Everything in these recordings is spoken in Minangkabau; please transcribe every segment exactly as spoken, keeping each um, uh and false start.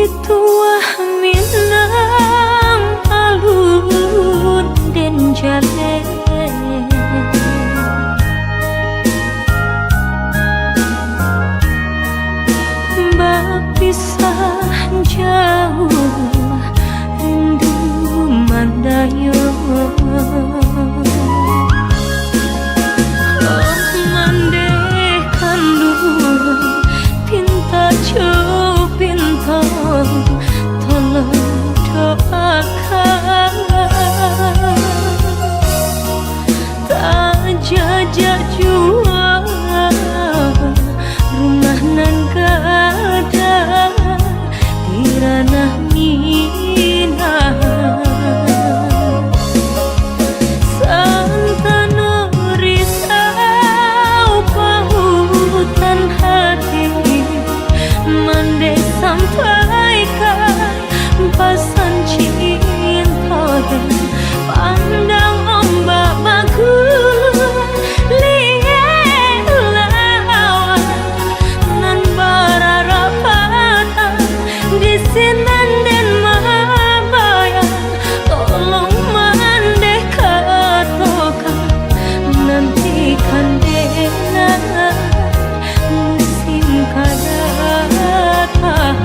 Tuah Minang alun den jaleh, bapisah jauah rindu mandayo. Oh, mandeh kanduang, pinta jo pinto, tolong doakan. Tajajak juo rumah nan gadang di ranah Minang. Santano risau pautan hati, mandeh sampaikan pasan cinto den. Pandang ombak bagulai lawan, nan bararapatan di sinan den mabayang. Tolong mandeh katokan, nantikan den musim ka datang.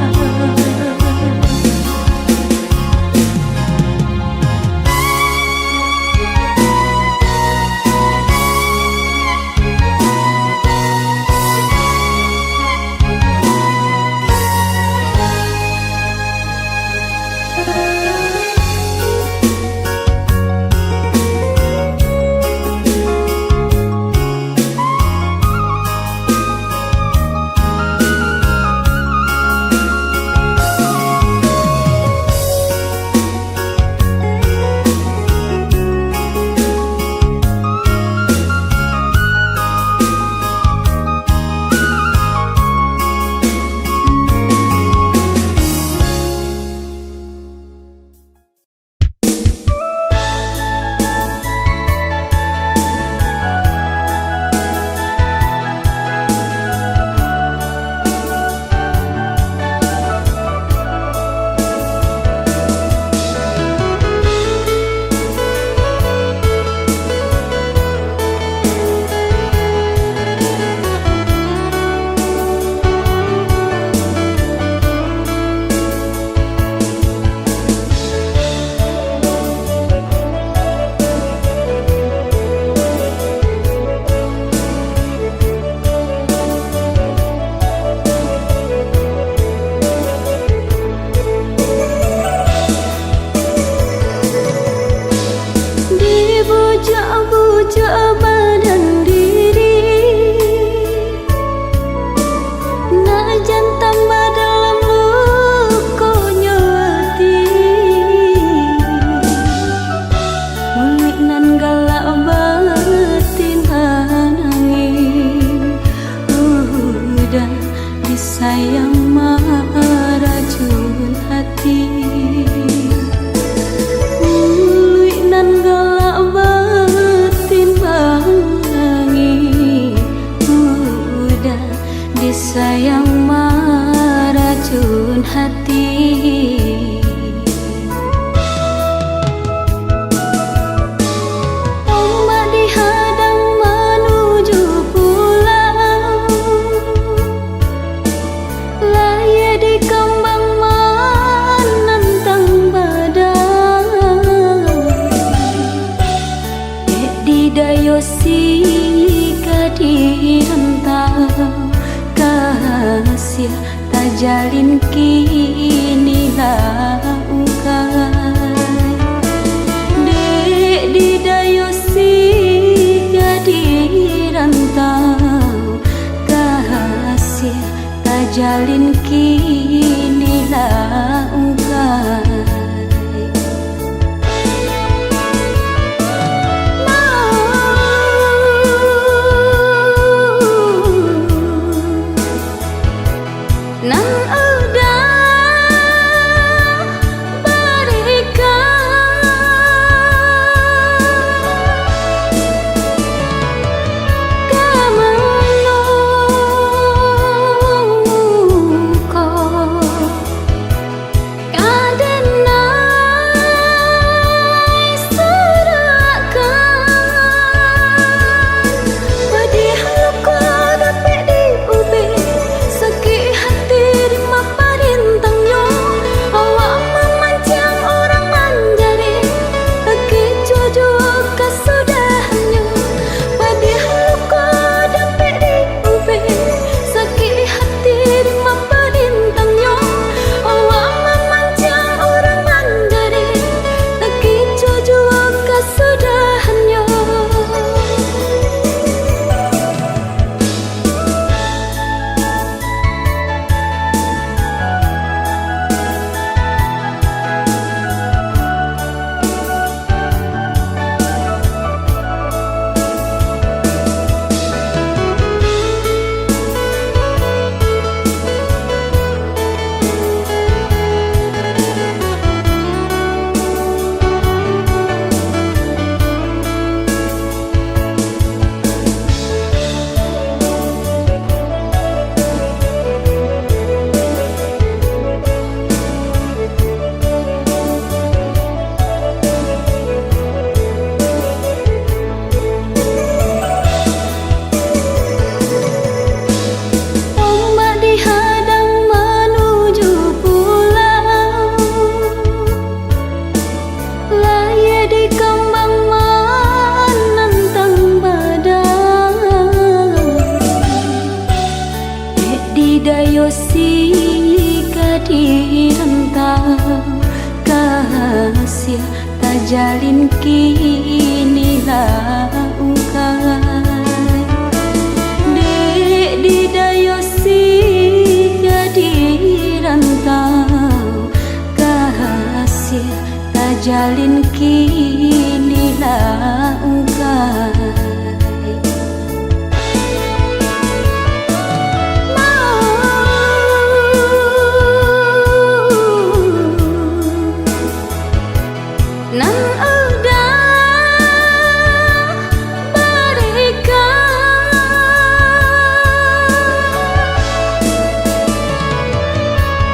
Dibujak-bujak badan diri, nak jan tambah dalam lukonyo ati. Muluik nan galak batin manangih, udah disayang maracun hati. Muluik nan galak batin manangih, udah disayang maracun hati. Ombak dihadang manuju pulau, layia dikambang manantang badai. Dek di dayo sika di rantau, kasiah tajalin kini lah ungkai. Dek di dayo sika di rantau, kasiah tajalin kini lah ungkai. Nan udah barikan ka mano. Kasiah tajalin kini lah ungkai. Dek di dayo sia di rantau, kasiah tajalin kini lah ungkai. Nan udah barika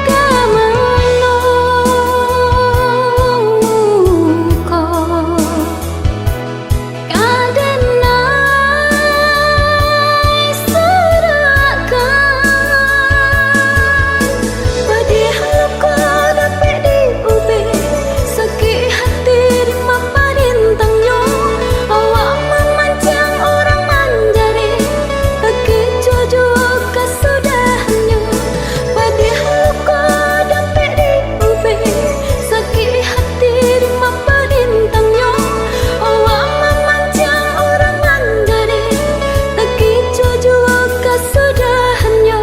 ka mano ko. Ka denai surahkan, padiah luko dapek diubek, sakik hati dek maparintangnyo, awak mamanciang urang manjarek, takicuah juo kasudahannyo, padiah luko dapek diubek, sakik hati dek maparintangnyo, awak mamanciang urang manjarek, takicuah juo kasudahannyo.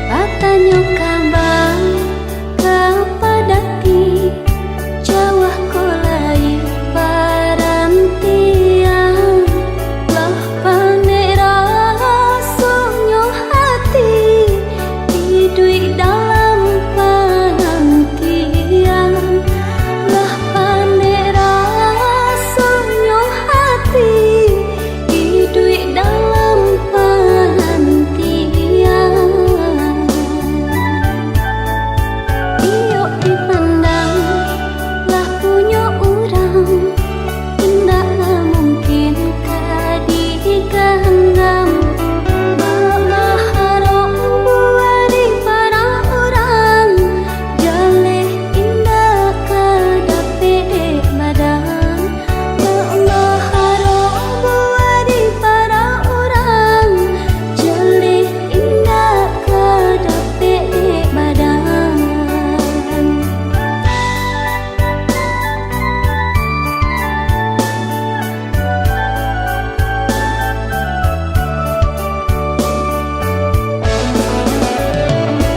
Batanyo kaba ka Padati, jauah ko lai parantian. Lah pandek rasonyo hati, iduik dalam panantian. Lah pandek rasonyo hati, iduik dalam panantian. Iyo dipandang lah punyo urang, indak mungkin ka diganang. Bak baharok buah di padang urang, jaleh indak ka dapek dek badan. Bak baharok buah di padang urang, jaleh indak ka dapek dek badan.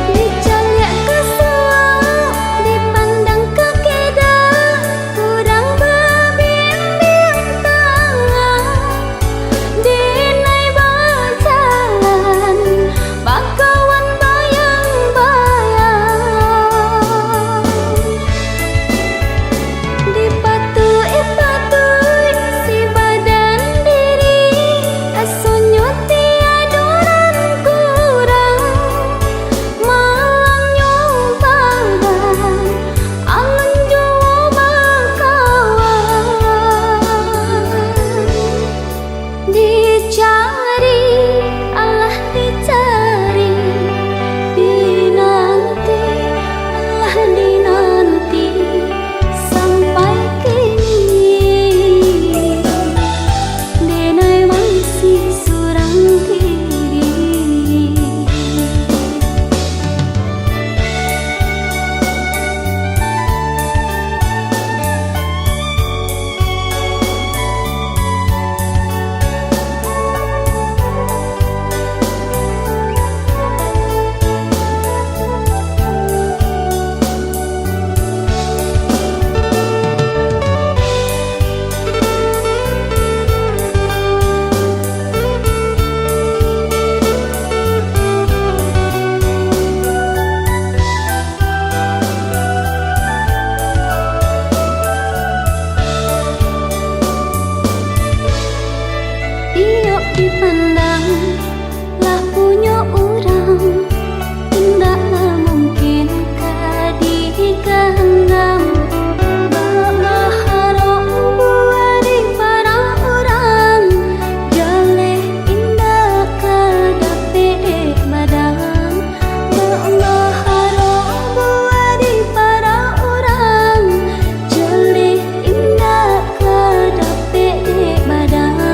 Dicaliak ka suok, dipandang ka kida, urang babimbiang tangan, dinai bajalan, bakawan bayang-bayang. Dipatuik-patuik si badan diri, rasonyo tiado nan kurang. Malangnyo badan, alun juo bakawan. Dicari, alah dicari, dinanti, alah dinanti, sampai kini. Dinai Dipandang lah punyo urang, indaklah mungkin ka diganang. Bak baharok buah dipandang urang, jaleh indak ka dapek dek badan. Bak baharok buah dipandang urang, jaleh indak ka dapek dek badan.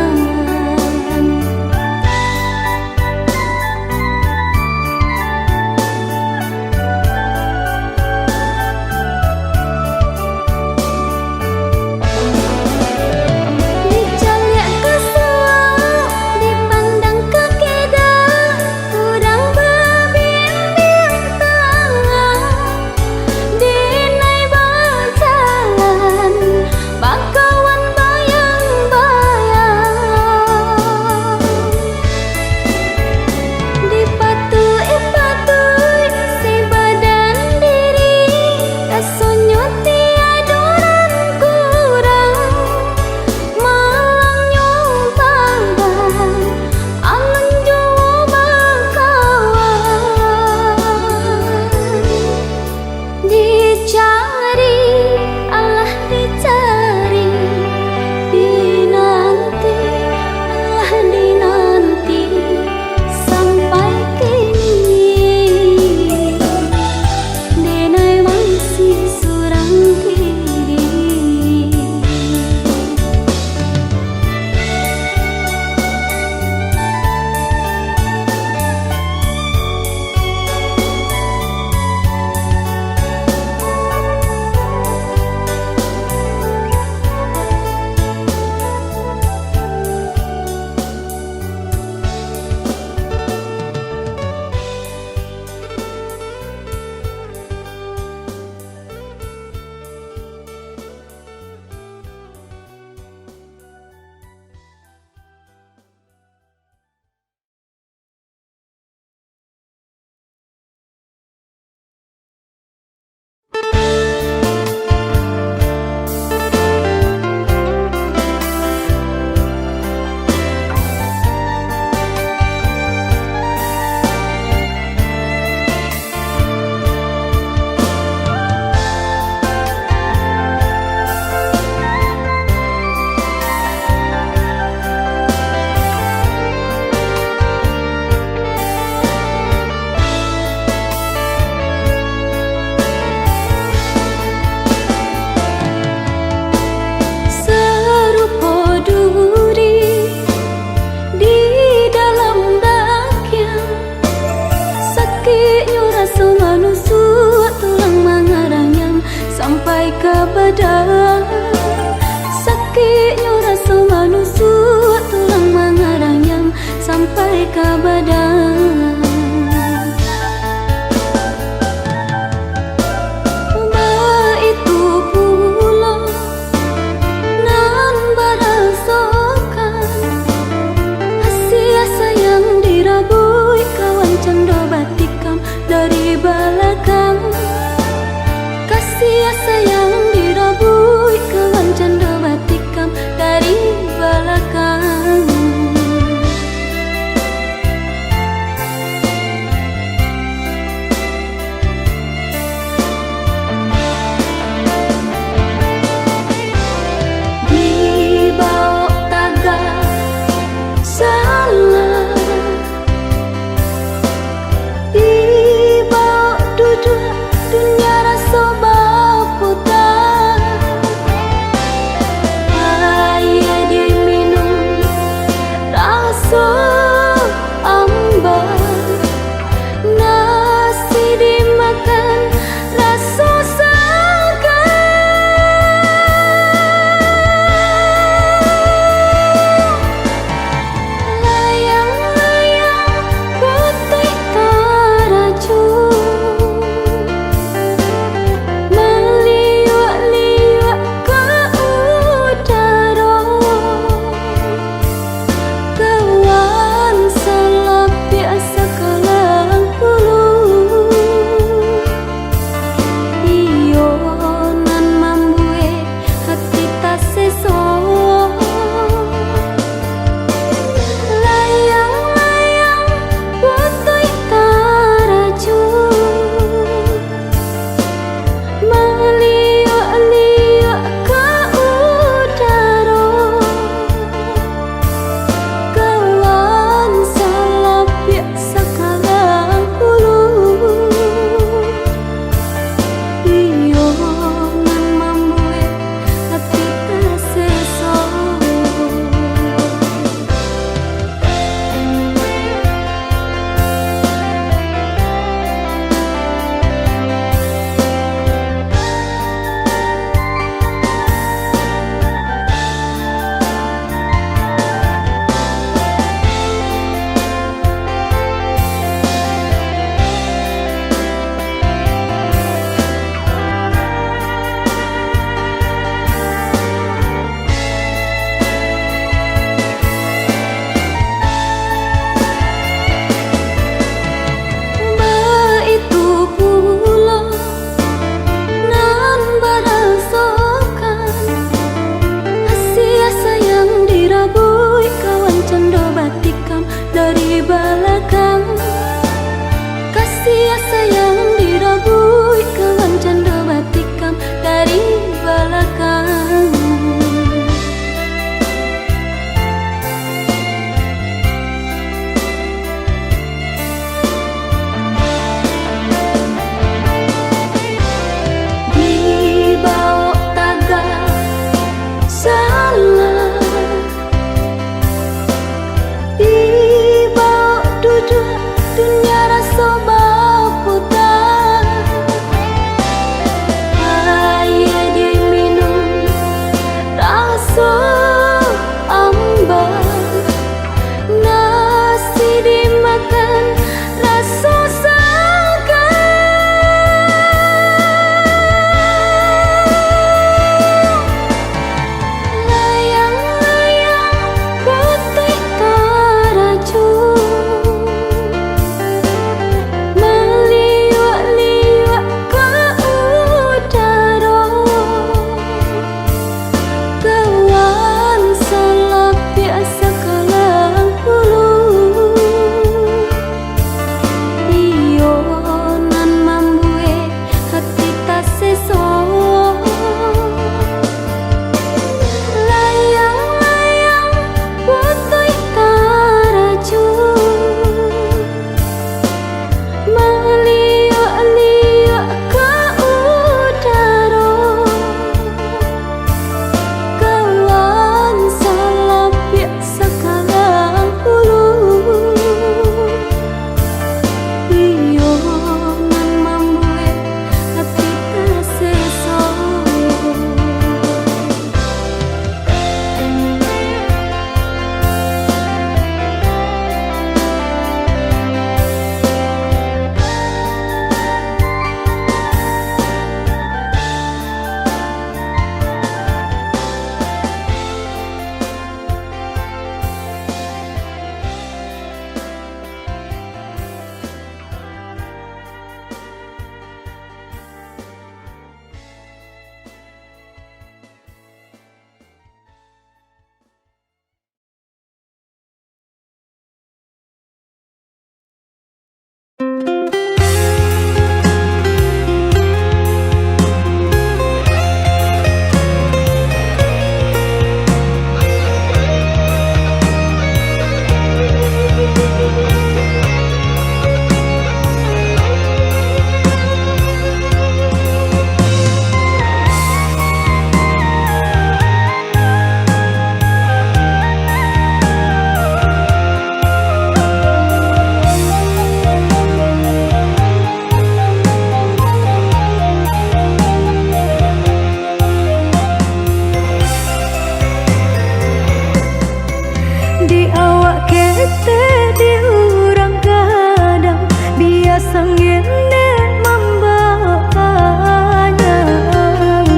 Tek di urang gadang, biaso ngenek mambao panyang.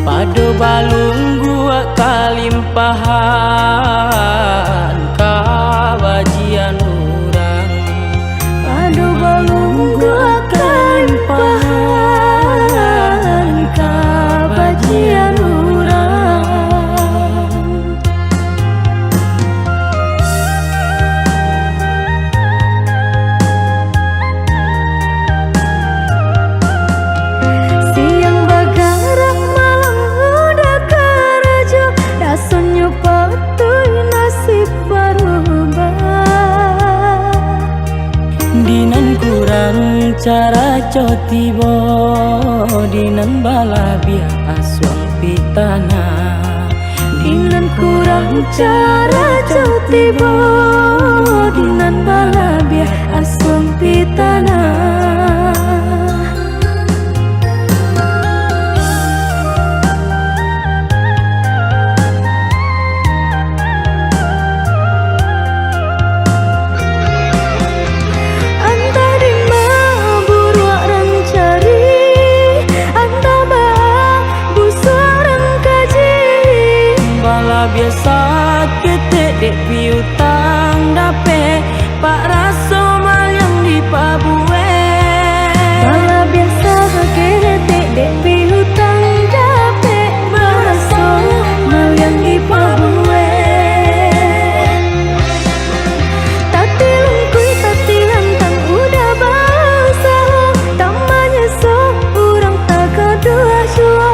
Pado balungguak kalimpahan kabajian urang. Pado balungguak kalimpahan kabajian urang. Siang bagarak, malam udah karajo, rasonyo patuih nasib barubah. Di nan kurang carajo tibo, di nan balabiah asuang pitanah. Di nan kurang carajo tibo, di nan balabiah asuang pitanah. Antah dima buruak rang cari, antah baa busuak rang kaji. Balabiah saketek dek piutang dapek, bak raso maliang dipabuek. Balabiah saketek dek piutang dapek, bak raso maliang dipabuek. Tatilungkuih tatilantang udah bausaho, tamanyeso urang tagaduah juo.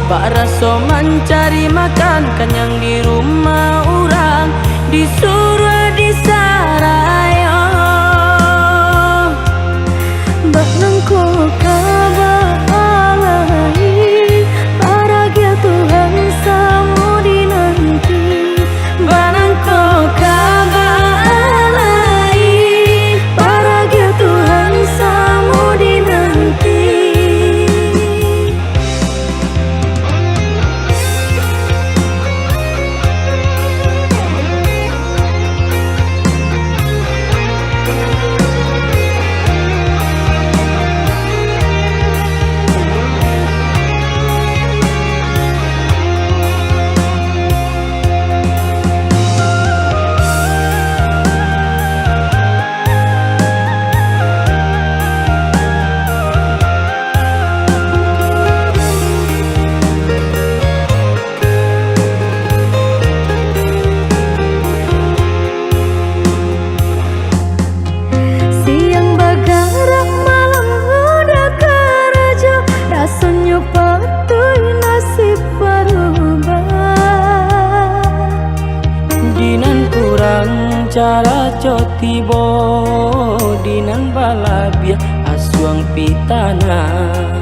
Bak raso mancari makan kanyang di rumah urang, disuruah disarayo. Bak nangko ka baa lai, paragiah Tuhan samo dinanti. Bak nangko ka baa lai, paragiah Tuhan samo dinanti. Siang bagarak, malam udah karajo, rasonyo patuih nasib barubah. Di nan kurang carajo tibo, di nan balabiah asuang pitanah.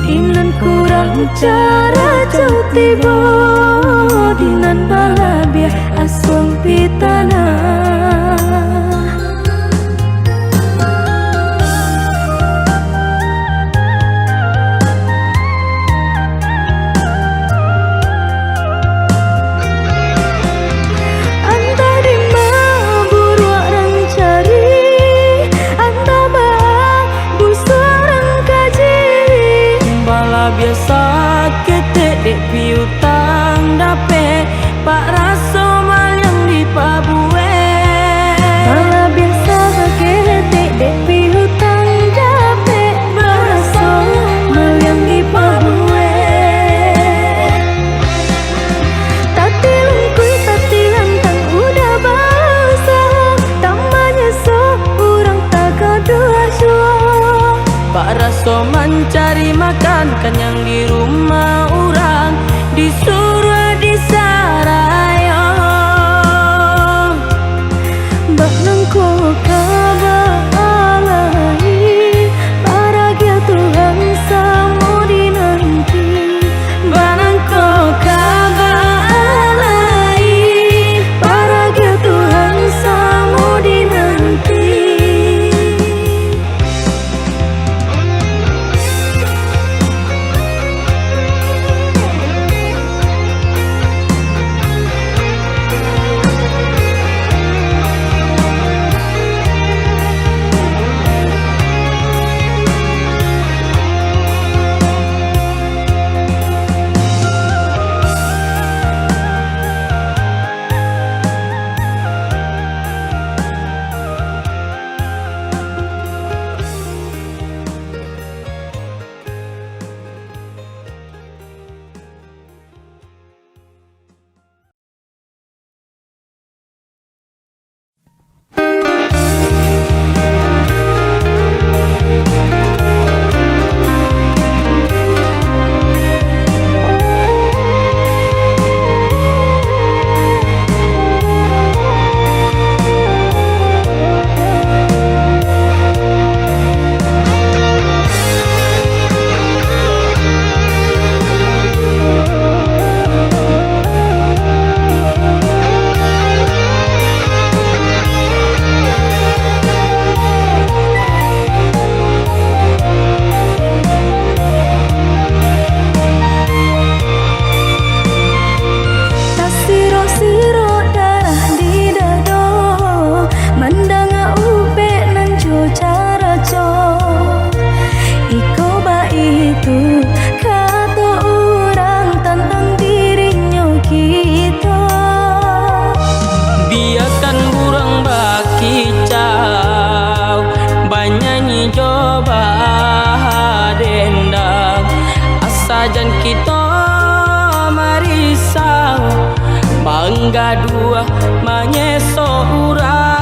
Di nan kurang carajo tibo, di nan balabiah asuang pitanah. Antah dima buruak rang cari, antah baa busuak rang kaji. Balabiah saketek dek piutang dapek, bak raso maliang dipabuek. Balabiah saketek dek piutang dapek, bak raso maliang dipabuek. Tatilungkuih tatilantang udah bausaho, tamanyeso urang tagaduah juo. Bak raso mancari makan kanyang di rumah urang, disuruah disarayo. Bak nangko ka baa lai, paragiah Tuhan samo dinanti. Bak nangko ka baa lai, paragiah Tuhan samo dinanti. gaduah manyeso urang.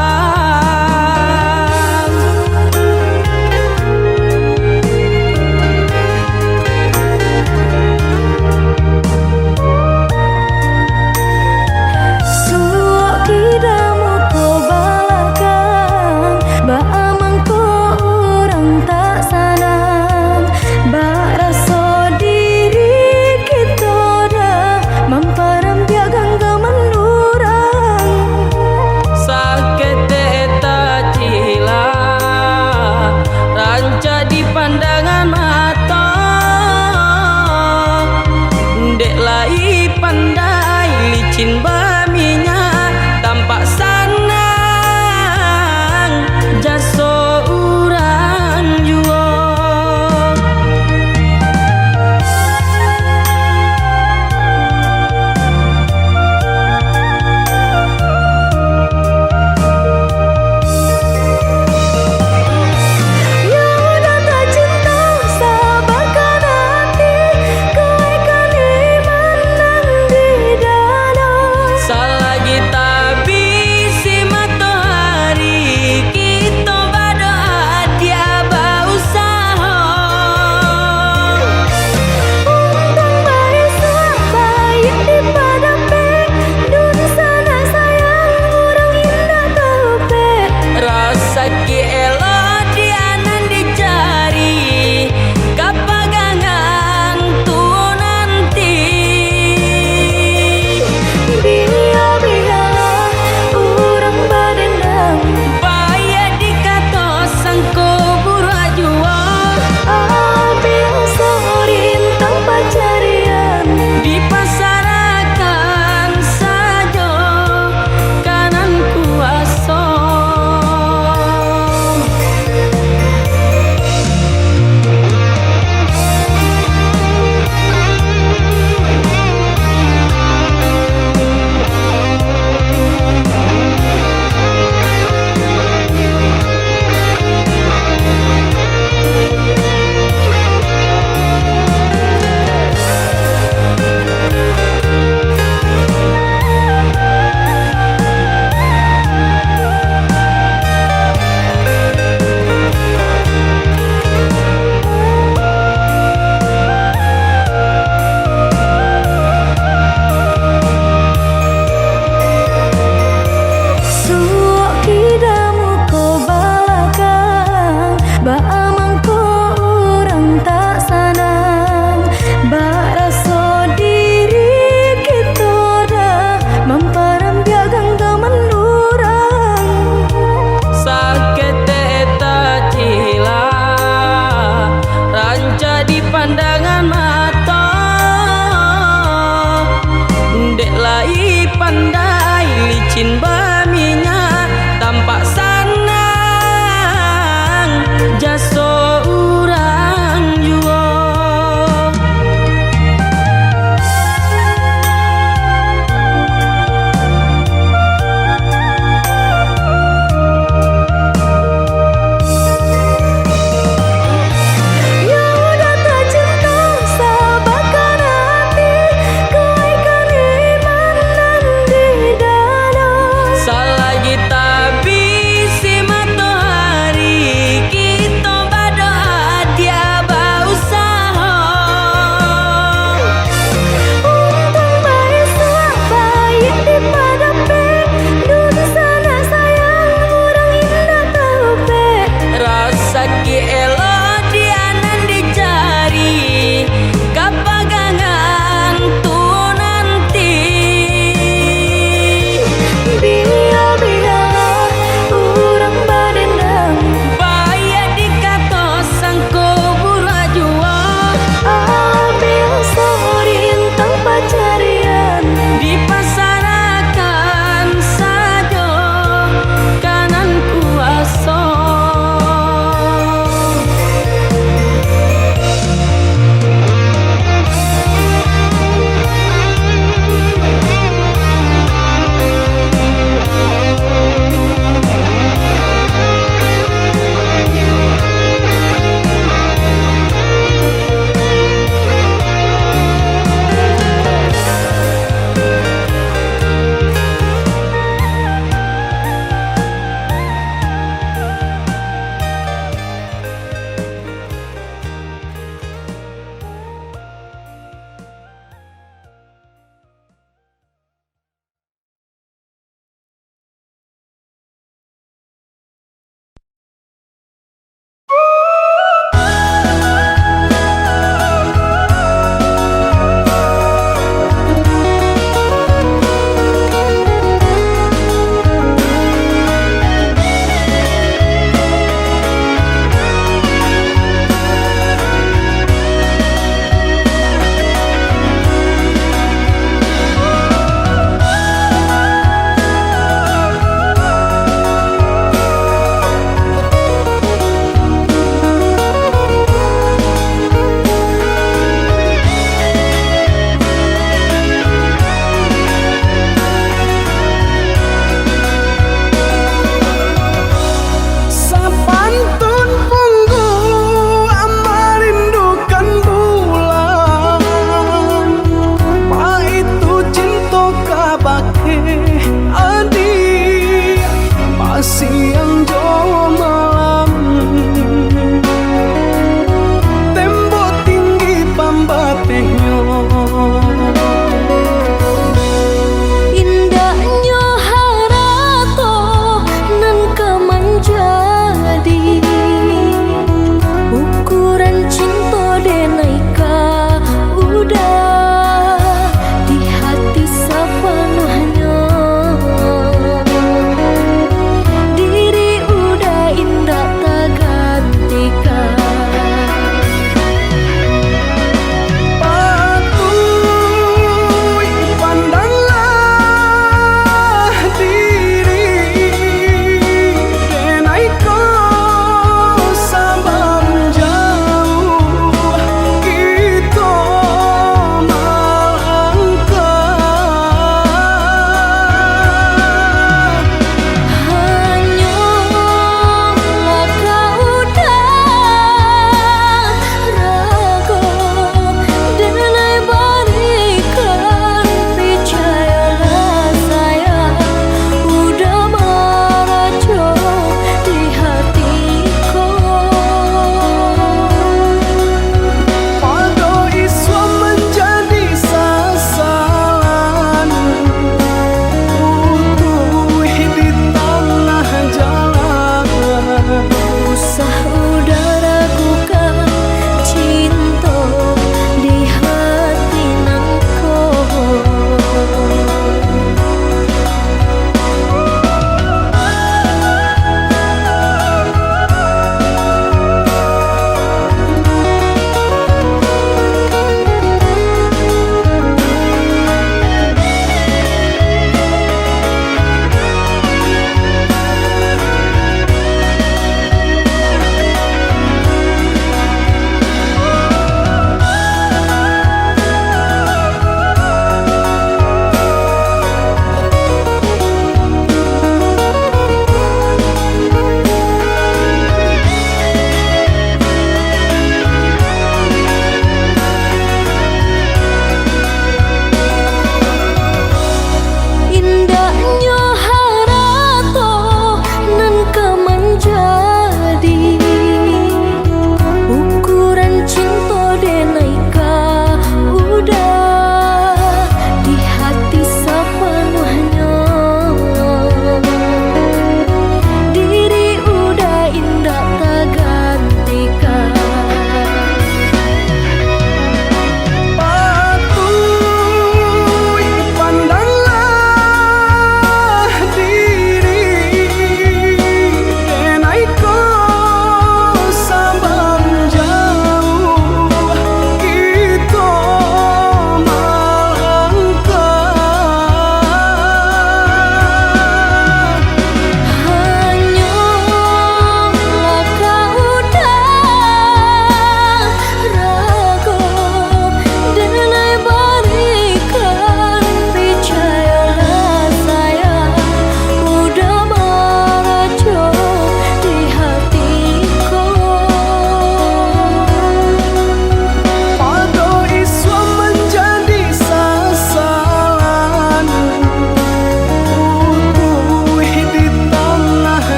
Suok kida muko balakang, baa mangko urang tak sanang. Baraso diri kito dah mamparambiak ganggaman urang.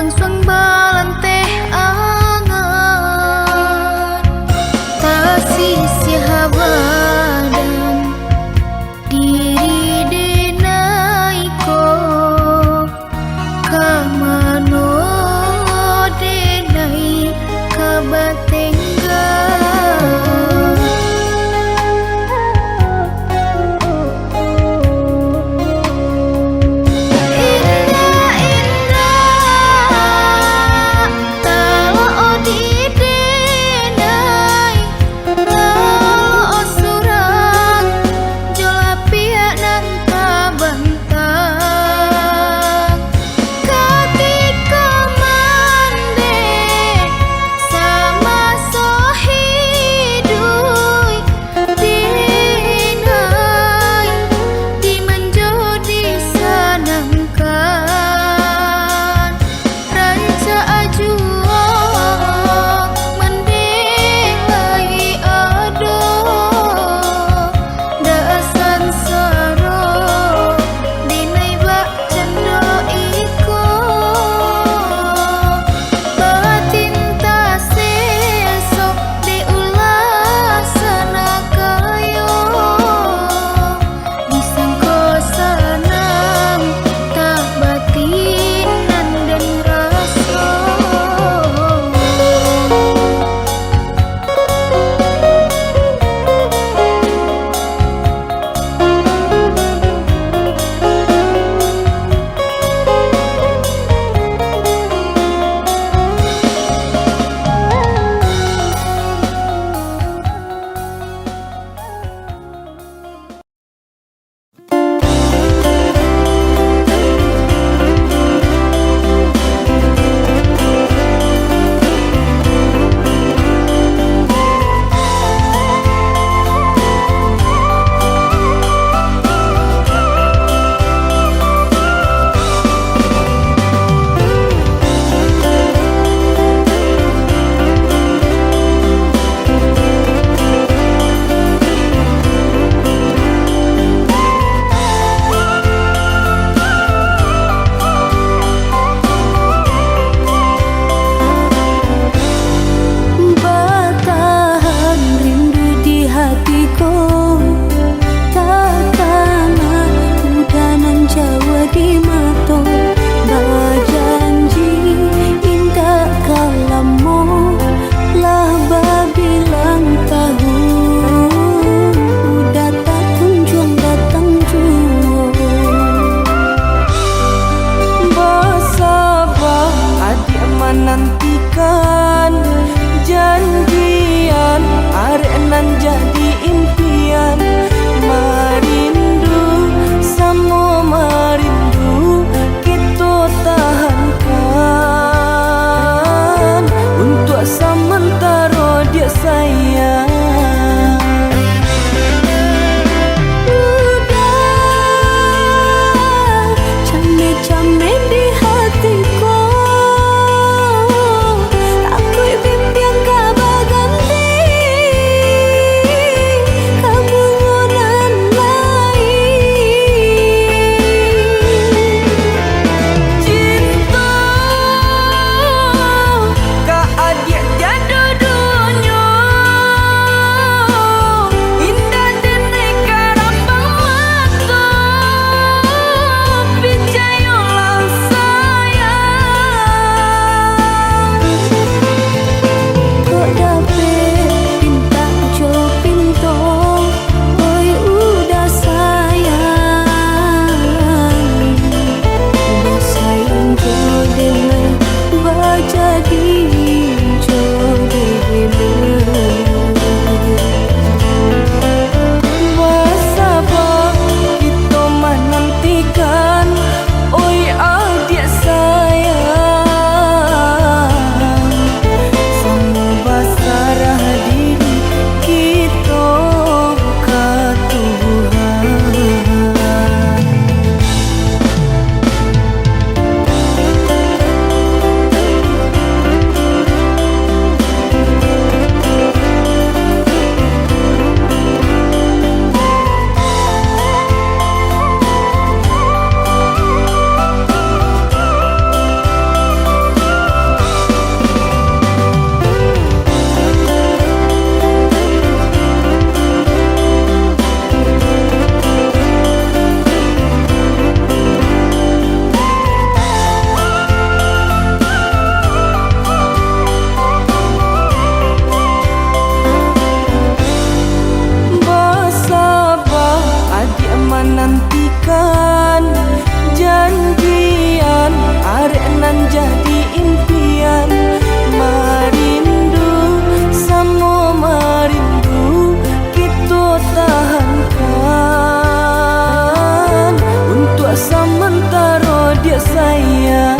Suang balanteh angan, tasisiah badan, diri denai ko, ka mano denai ka batengga. Indak-indak Sayang,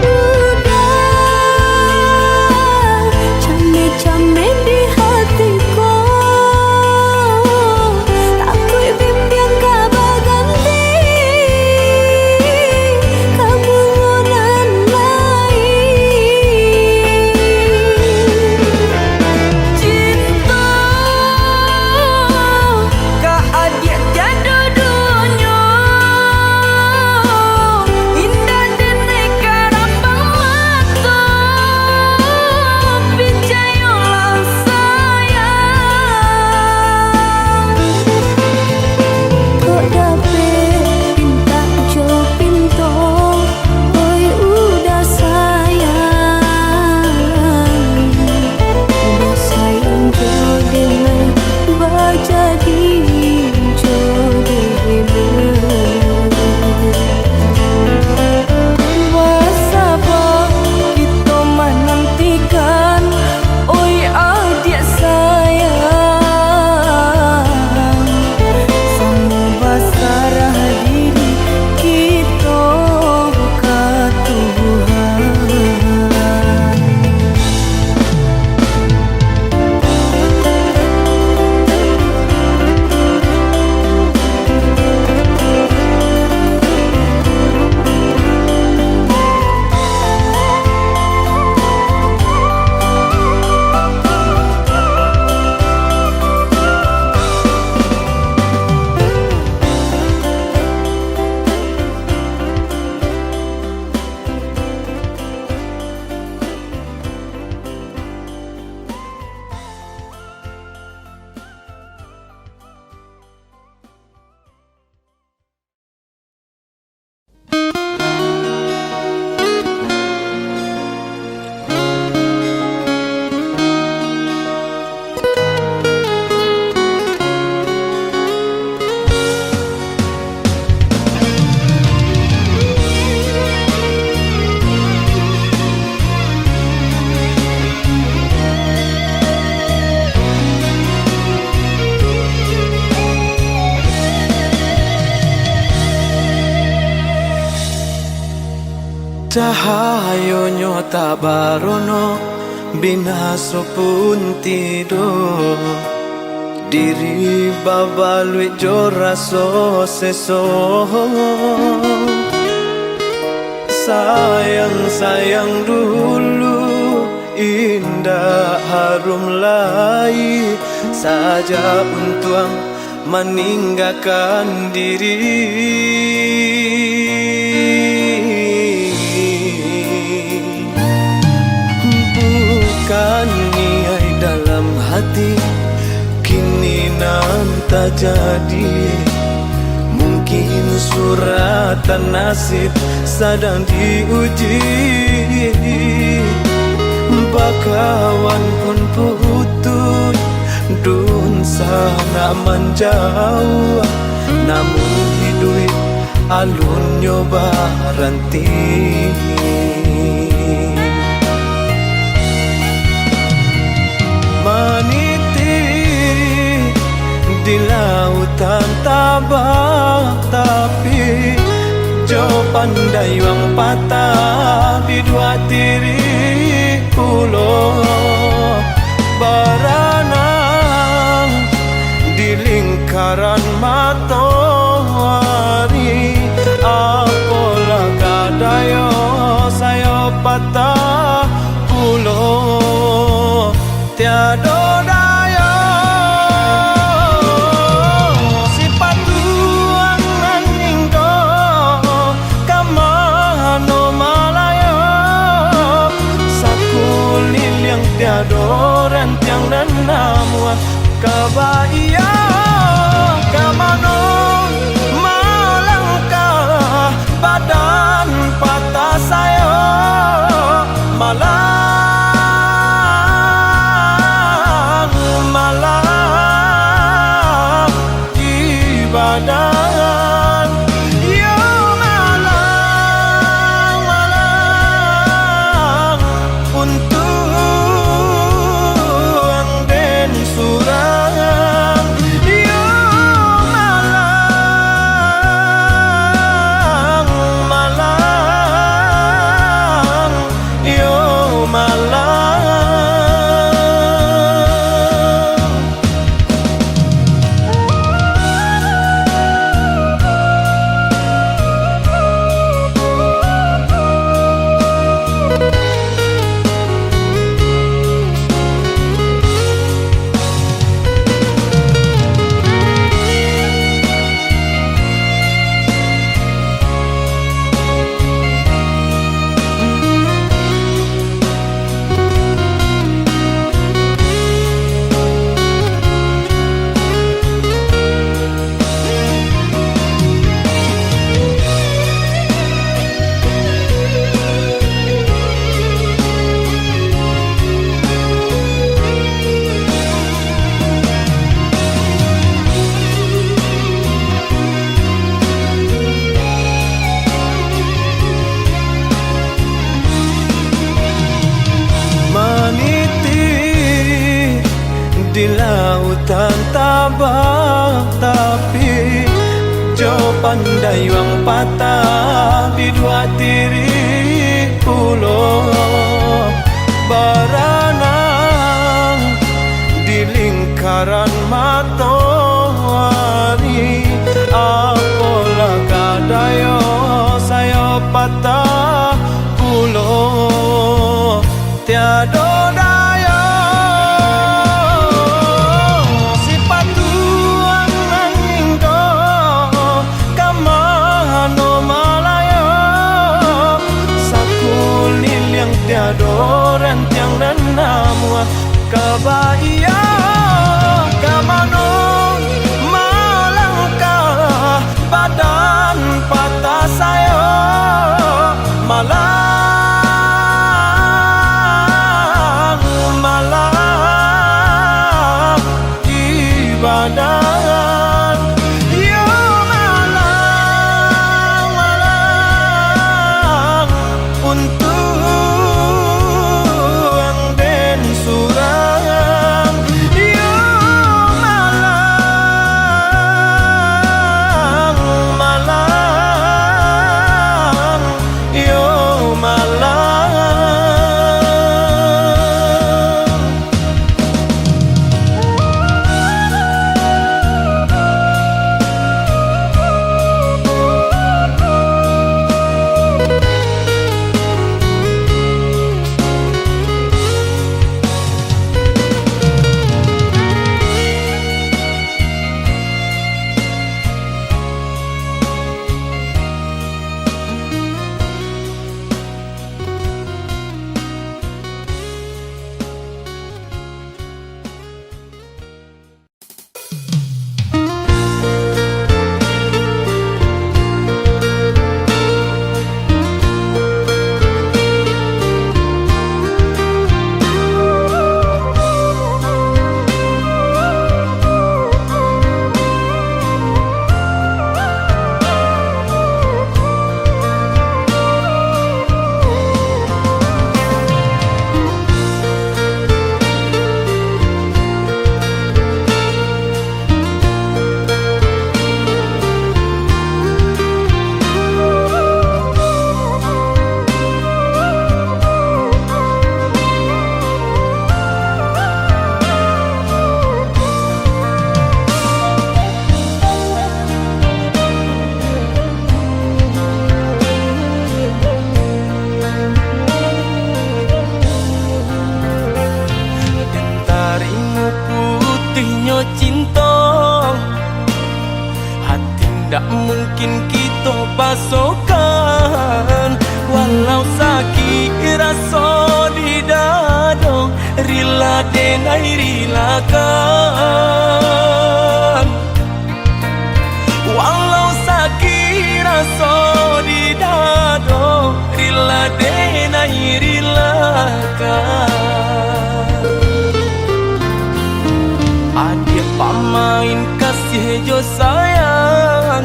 udah cameh-cameh di hati ko, takuik bimbiang ka baganti ka bungo nan lain. Cinto ka adiak tiado dunyo, indak denai karambang mato, picayolah sayang. Kok dapek pintak jo pinto, oi udah sayang. Udah sayang jo denai, bajadi jo denai. Basaba kito manantikan, oi adiak sayang. Samo basarah diri kito ka Tuhan. Cahayonyo tak barono, binaso pun tido, diri babaluik jo raso seso. Sayang-sayang dulu, indak harum lai, sajak untuang maninggakan diri. Bukan niaik dalam hati, kini nan tajadi. Mungkin suratan nasib sadang diuji. Bakawan pun putuih, dunsanak manjauah, namun iduik alunnyo baranti. Maniti di lautan tabang, tapi jo pandayuang patah, biduak tirik pulo baranang di lingkaran matoari. Apolah ka dayo sayo patah pulo tiado dayo. Sipatuang nan indo ka mano malayo, sakuliliang tiado rantiang nan namuah. Ka baiyo ka mano malangkah, badan patah sayo, malang, malang di badan. Iyo malang, malang untuang den surang. Tantabang tapi jo pandai wang patah, biduak tirik pulo baranang di lingkaran matoari. Apolah ka dayo sayo patah pulo. Tiado dayo, sipatuang nan indo ka mano malayo, sakuliliang tiado rantiang nan namuah, ka baiyo ka mano malangkah. Badan patah sayo, malang, malang di badan. Iyo malang, malang untuang den surang. Iyo malang, malang, iyo malang. Tarimo putihnyo cinto, hati ndak mungkin kito pasokan. Walau sakik raso di dado, rila denai rilakan. Walau sakik raso di dado, rila denai rilakan. Adiak pamain kasih jo sayang,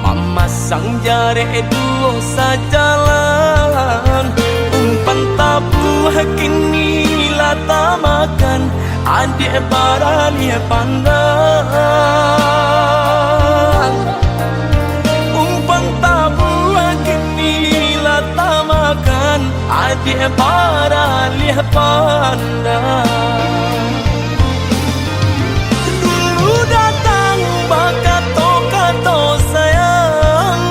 mamasang jarek duo sajalan. Umpan tabuah kini lah tamakan, adiak baralih pandang. Umpan tabuah kini lah tamakan, adiak baralih pandang. Dulu datang bakato-kato sayang,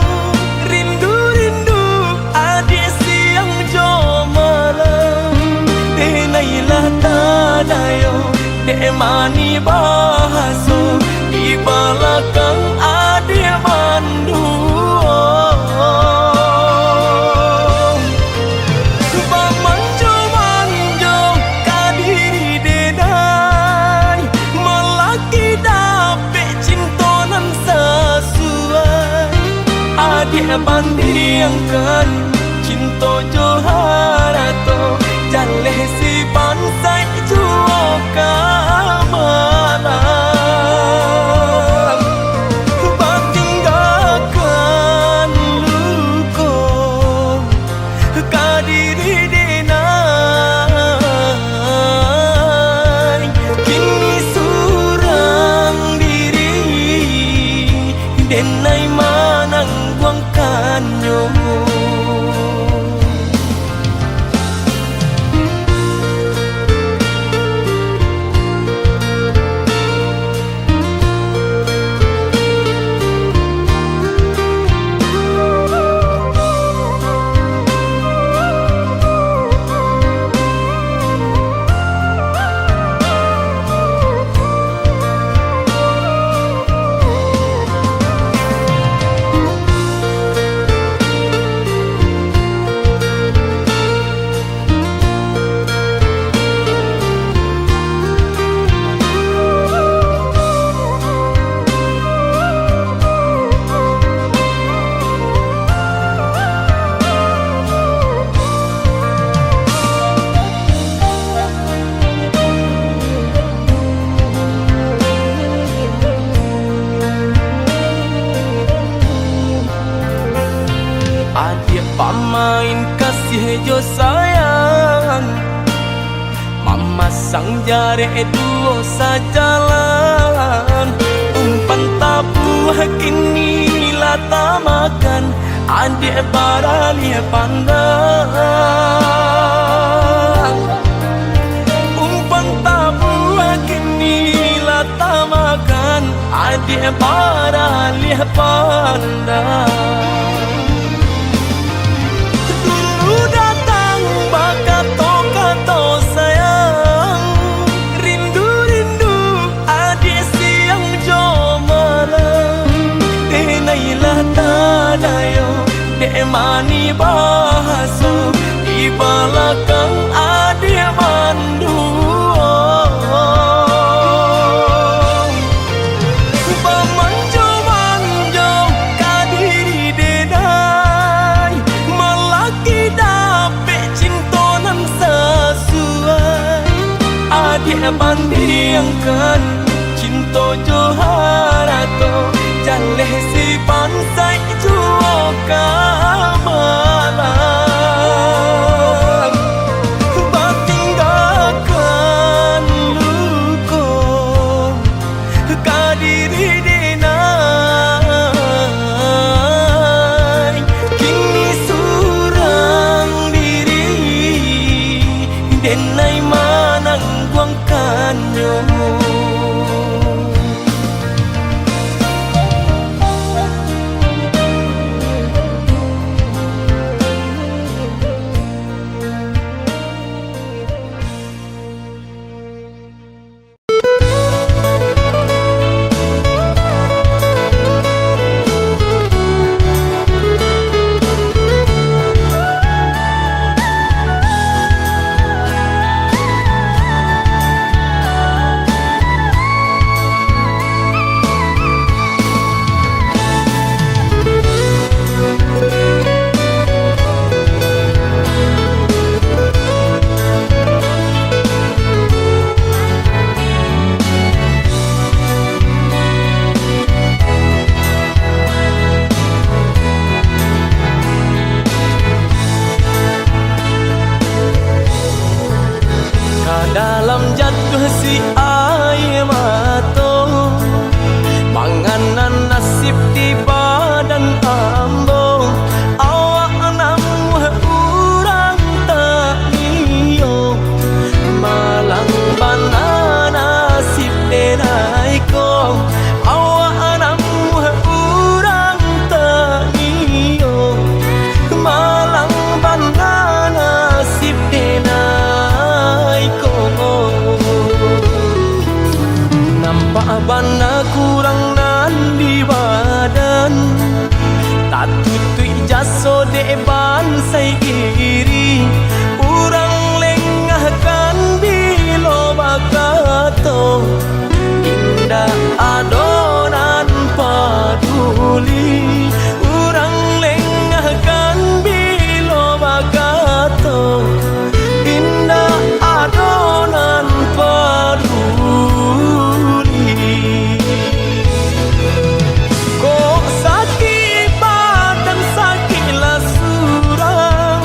rindu-rindu adiak siang jo malam. Denai lah tadayo dek manih bahaso, di balakang adiak manduo. Bamanjo-manjo ka diri denai, malaki dapek cinto nan sasuai. Adiak bandiangkan cinto jo harato, jaleh si bansaik juo ka malang. Batinggakan luko ka diri denai, kini su Pamain kasih jo sayang, mamasang jarek duo sajalan. Umpan tabuah kini lah tamakan, adiak baralih pandang. Umpan tabuah kini lah tamakan, adiak baralih pandang. Dulu datang bakato-kato sayang, rindu-rindu adiak siang jo malam. Denai lah tadayo dek manih bahaso, di balakang adiak manduo. Bamanjo-manjo ka diri denai, malaki dapek cinto nan sasuai. Adiak bandiangkan cinto jo harato, jaleh si pansai juo ka malang. Batinggakan luko ka diri denai, kini surang diri denai manangguangkannyo. Ka dalam jatuah si aia mato, manganan nasib di badan ambo. Awak namuah urang tak iyo, malang bana nasib denai ko. Awak namuah urang tak iyo, malang bana nasib denai ko. Nampak bana kurang nan di badan, tatutuik jaso dek bansai iri. Urang lengahkan bilo bakato, indak ado nan paduli. Urang lengahkan bilo bakato, indak ado nan paduli. Kok sakik badan, sakiklah surang,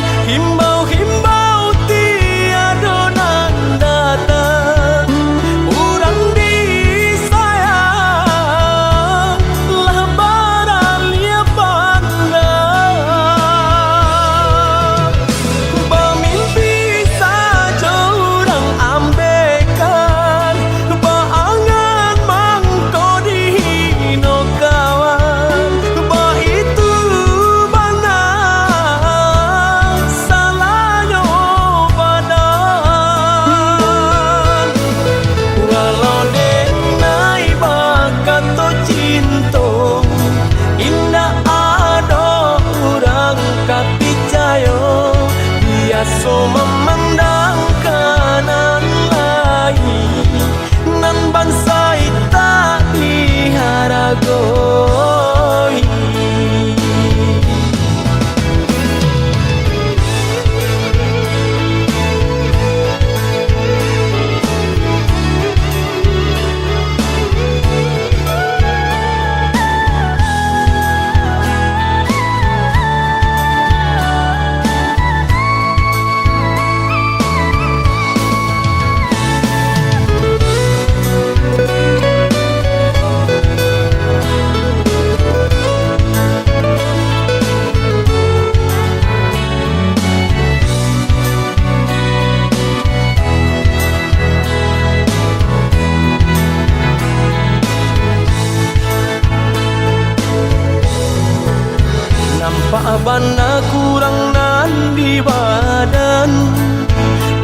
Pak bana kurang nan di badan,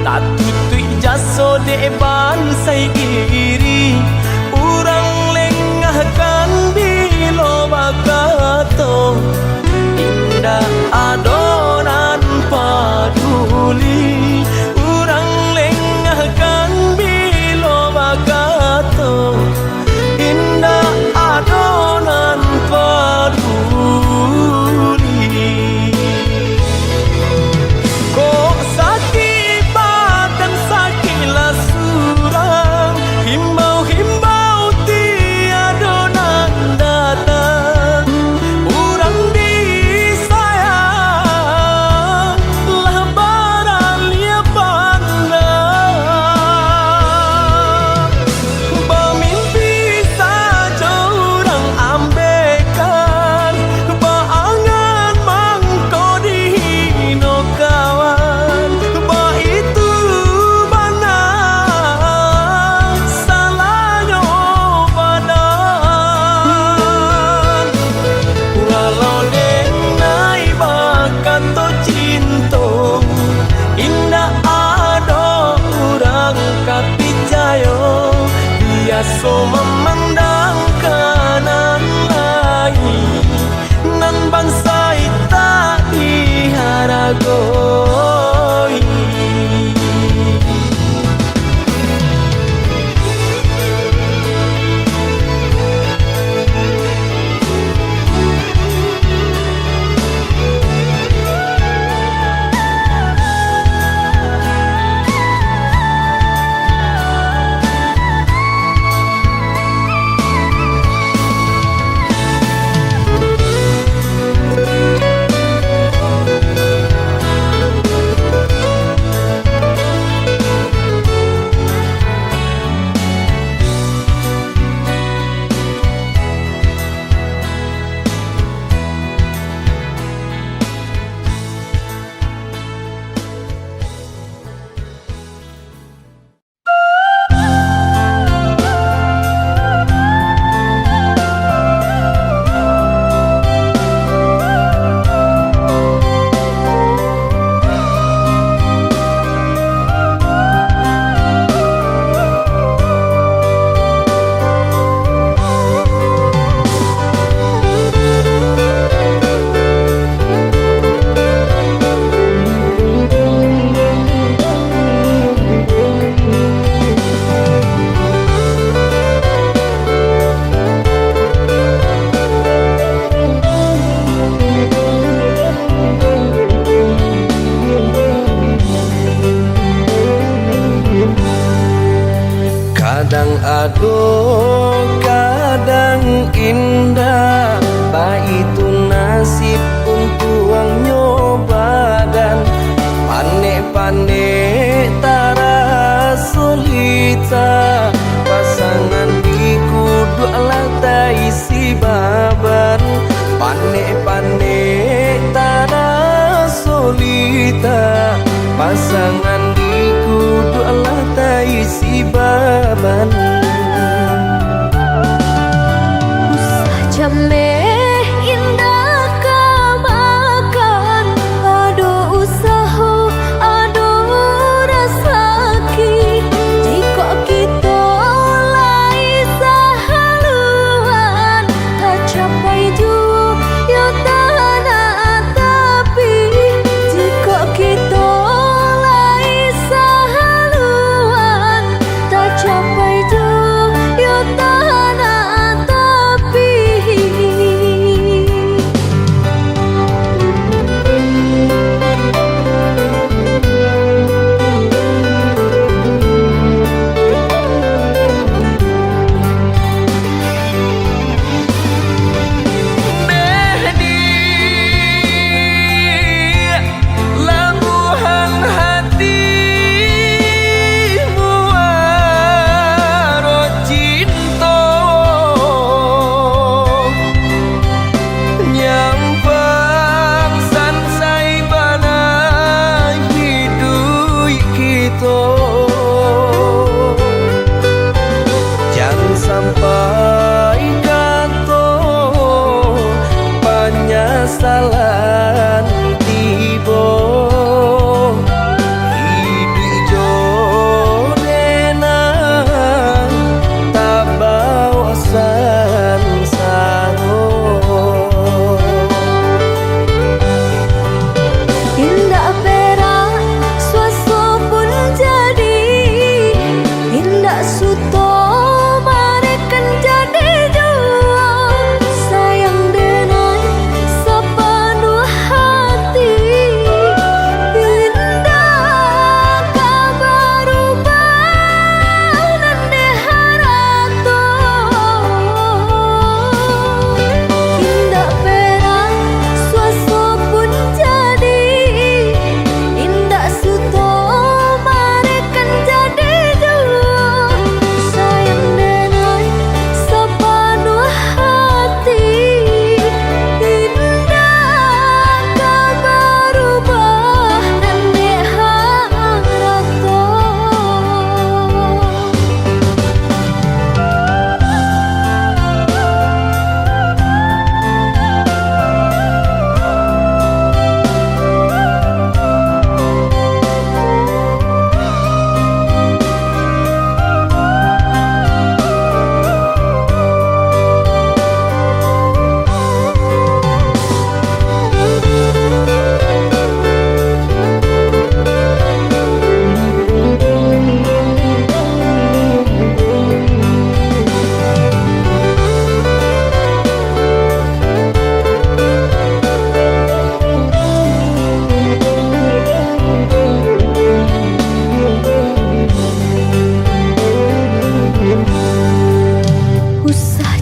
tatutuik jaso dek bansai iri. Urang lengahkan bilo bakato, indak ado nan paduli. Urang lengahkan bilo bakato, indak ado nan paduli. Kok sakik badan, sakiklah surang, himbau-himbau tiado nan datang. Urang disayang lah baraliah pandang. Bamimpi sajo urang ambekan, baangan mangko dihino kawan. Baitu bana salahnyo badan. Walau denai bakato cinto, indak ado urang ka picayo. Biaso mamandang ka nan lain, nan bansai tak diharagoi. Kadang ado, kadang indak, baitu nasib untuangnyo badan. Panek-panek taraso lita, pasangan di kuduak lah taisi baban. Panek-panek taraso lita, pasangan di kuduak lah taisi baban. Usah jameh indak ka makan, ado usaho, ado rasaki. Jikok kito lai sahaluan, tacapai juo yo tanah tapi. Jikok kito lai sahaluan, tacapai juo yo tanah tapi.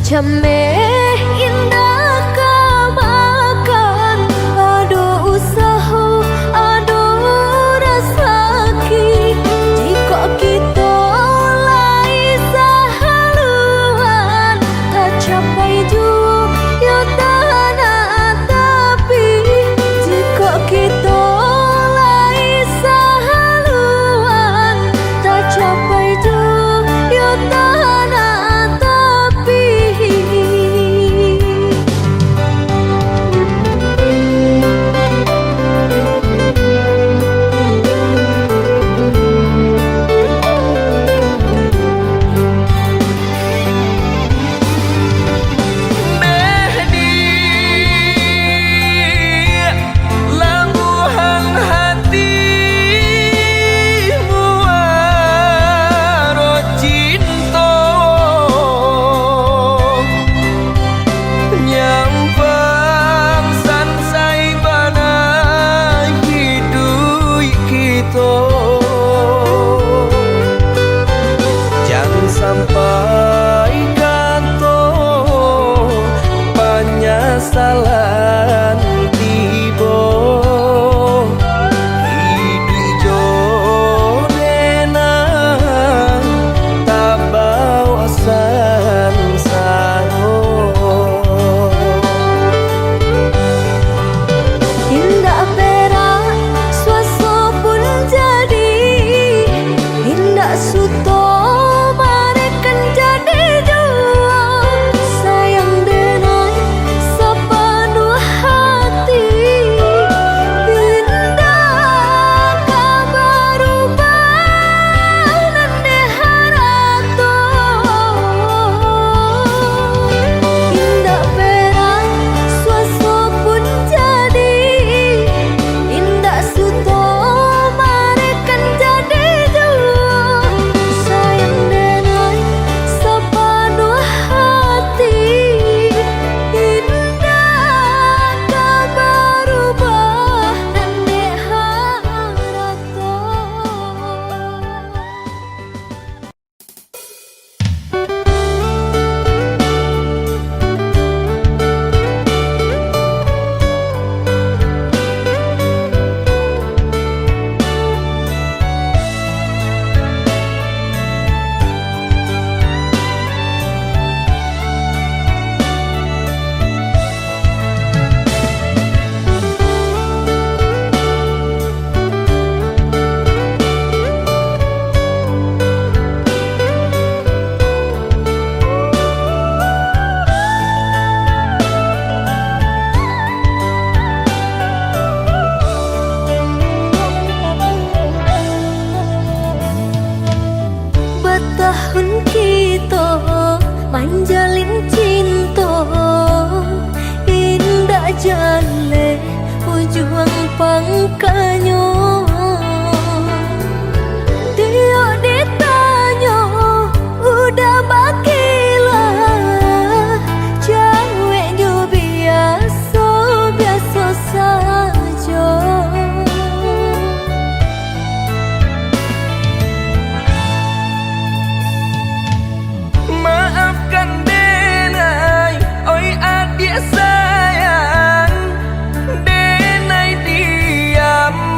Cameh indak ka makan, ado usaho, ado rasaki. Jikok kito lai sahaluan, tacapai juo yo tanah tapi. Jikok kito lai sahaluan, tacapai juo yo tanah tapi. Deh di labuahan hati muaro cinto, nyampang sansai bana hiduik kito. Jan sampai kato panyasalan tibo. Iduik jo denai tabao sansaro. Indak perak suaso pun jadi, indak suto marekan jadi juo. Sayang denai sapanuah hati, indak ka barubah nan dek harato. Indak perak suaso pun jadi, indak suto marekan jadi juo. Sayang denai sapanuah hati, indak ka barubah nan dek harato. Batahun kito manjalin cinto, indak jaleh ujuang pangkanyo. Tiok ditanyo udah bakila, jaweknyo biaso-biaso sajo. Maafkan denai, oi adiak sayang, denai diam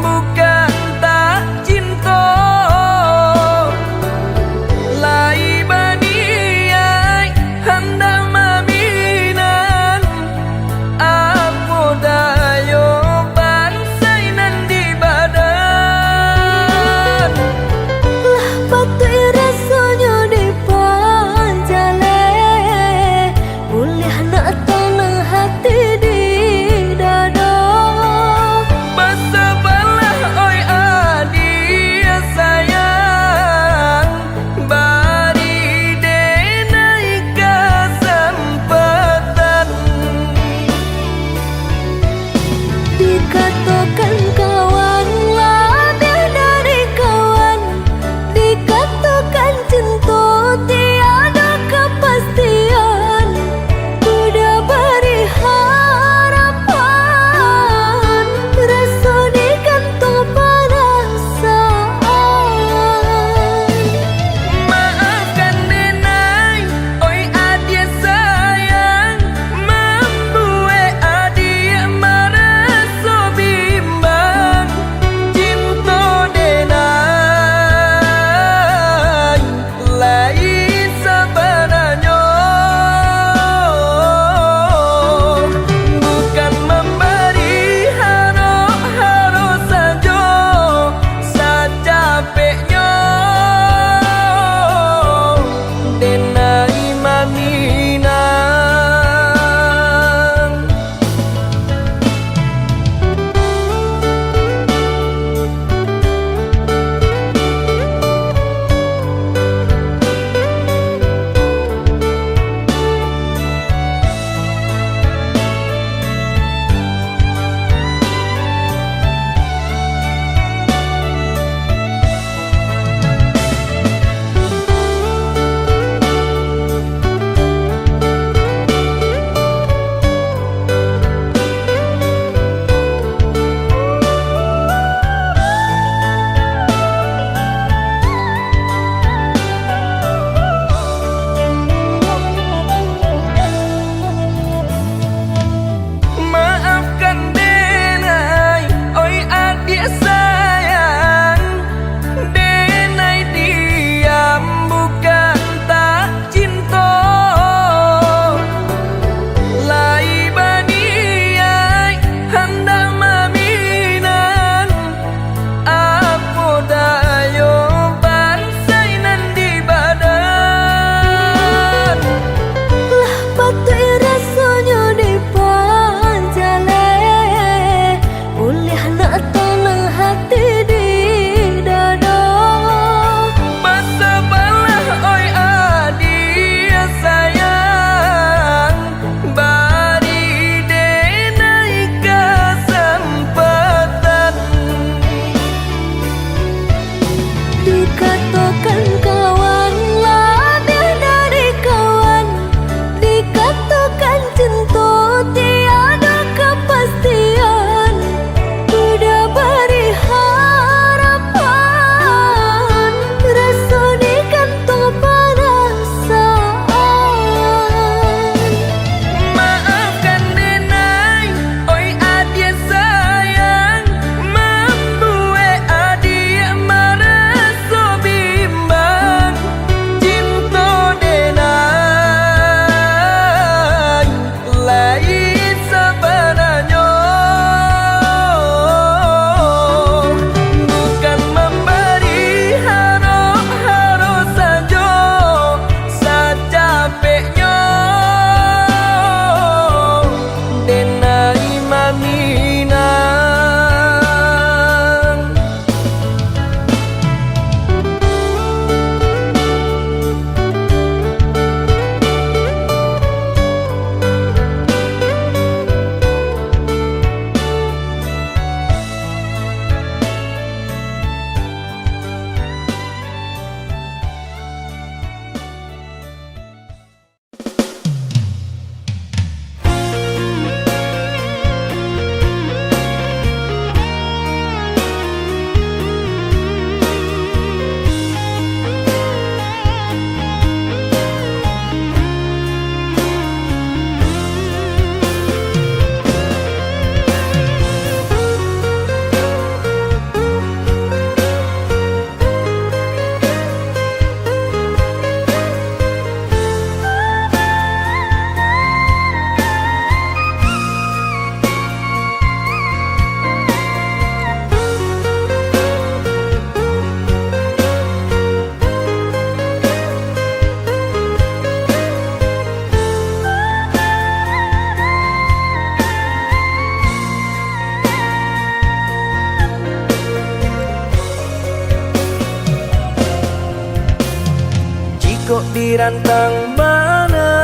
Rantang bana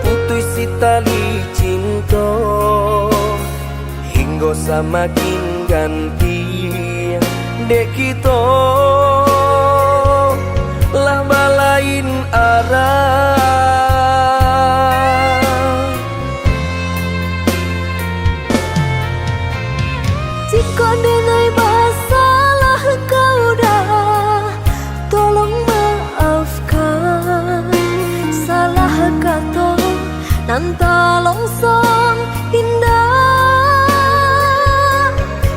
putuih si tali cinto, hinggo samakin ganti, dek kito lah balain arah. Jikok denai basalah kau dah, tolong maafkan. Salah kato nan talonsong indak,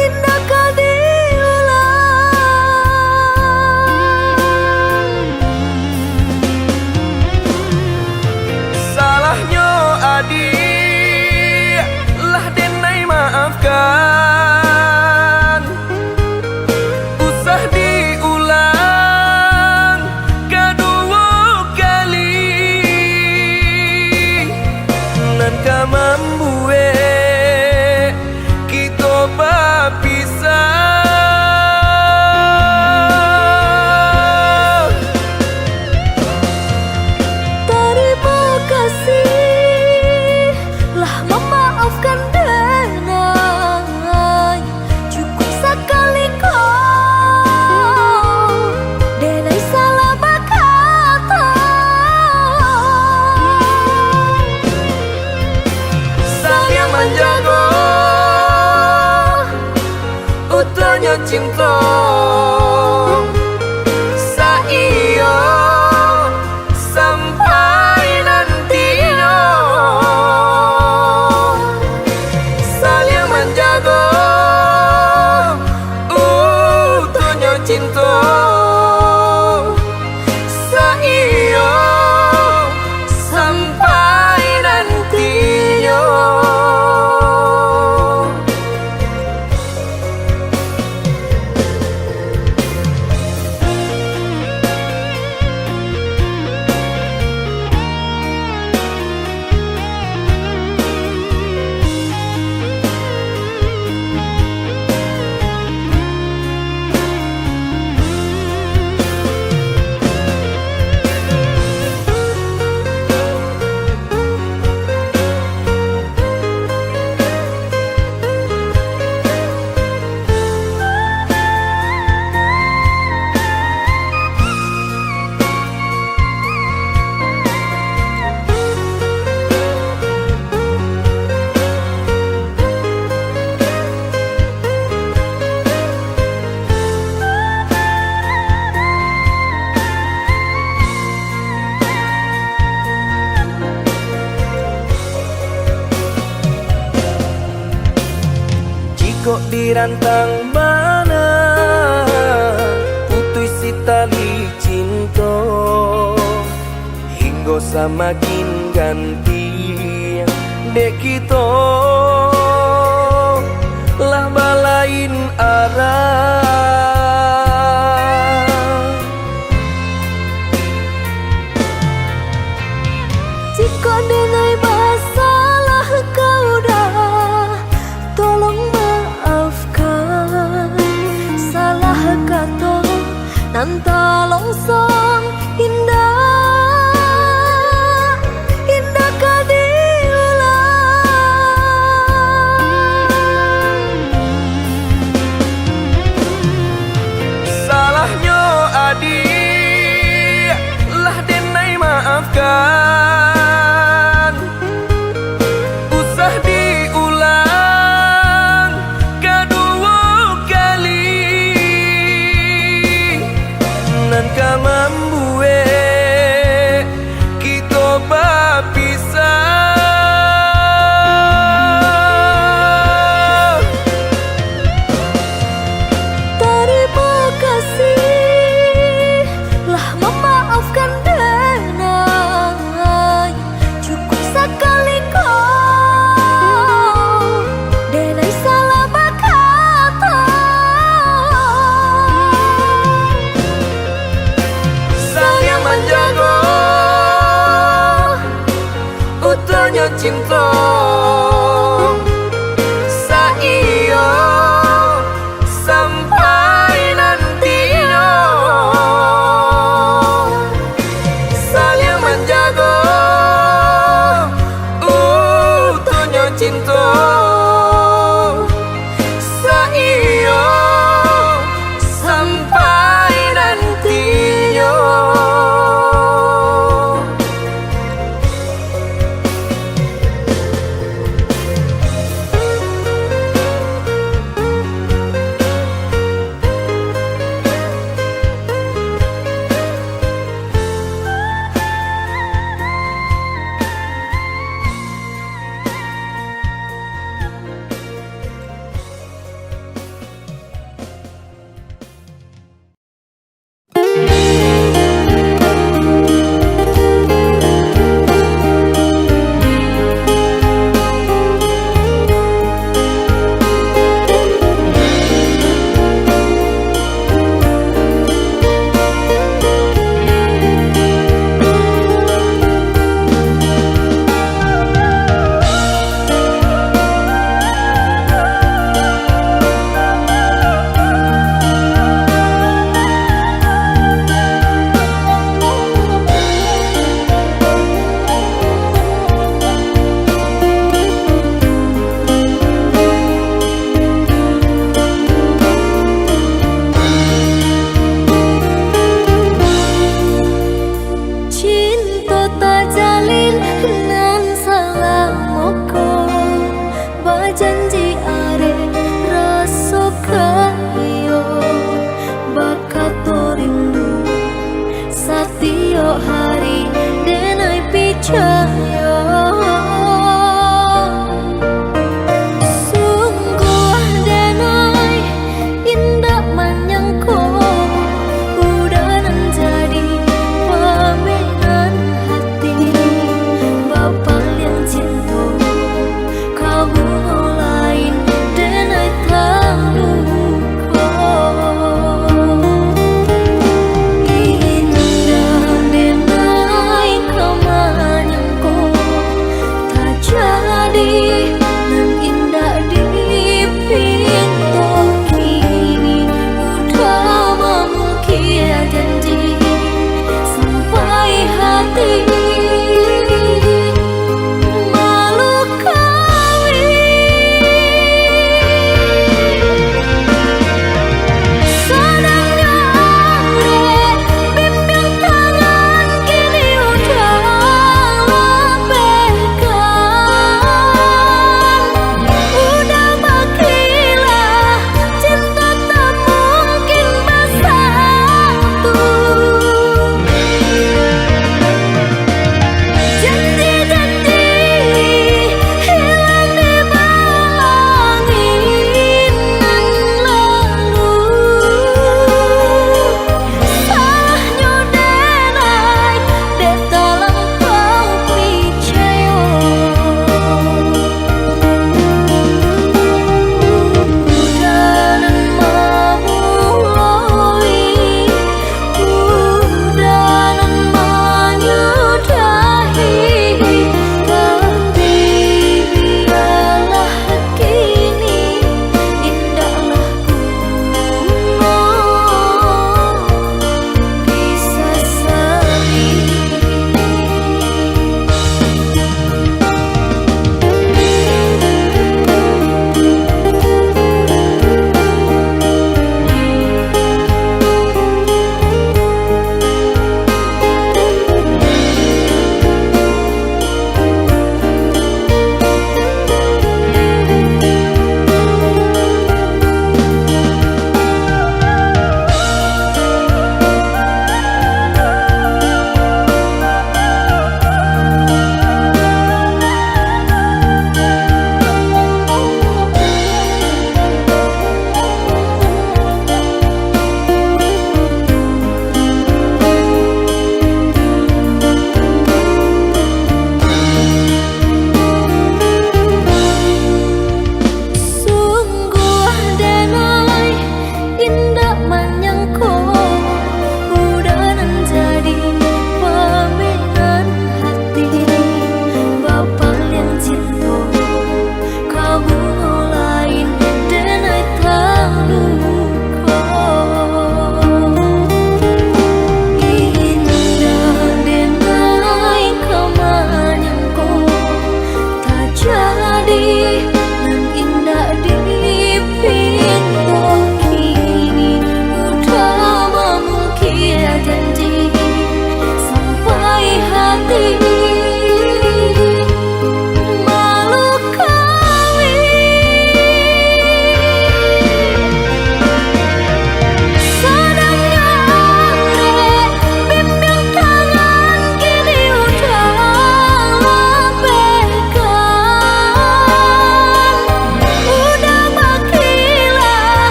indak ka diulang. Salahnyo adiak lah denai maafkan. Usah diulang kaduo kali, nan ka mambuek kito bapisah. Tarimo kasih lah mamaafkan denai. Cukuik sakali ko, denai salah bakato. Saliang manjago utuhnyo cinto, saiyo sampai nantinyo. Saliang manjago utuhnyo cinto, saiyo sampai nantinyo. Jikok dirantang bana putuih si tali cinto, hinggo samakin ganti dek kito lah balain arah. Jikok denai basalah kau dah, tolong maafkan. Salah kato nan talonsong indak, indak ka diulang. Salahnyo adiak lah denai maafkan. Usah diulang kaduo kali, nan ka mambuek kito bapisah. Tarimo kasih lah mamaafkan denai. Cukuik sakali ko, denai salah bakato. Saliang manjago utuhnyo cinto, saiyo sampai nantinyo.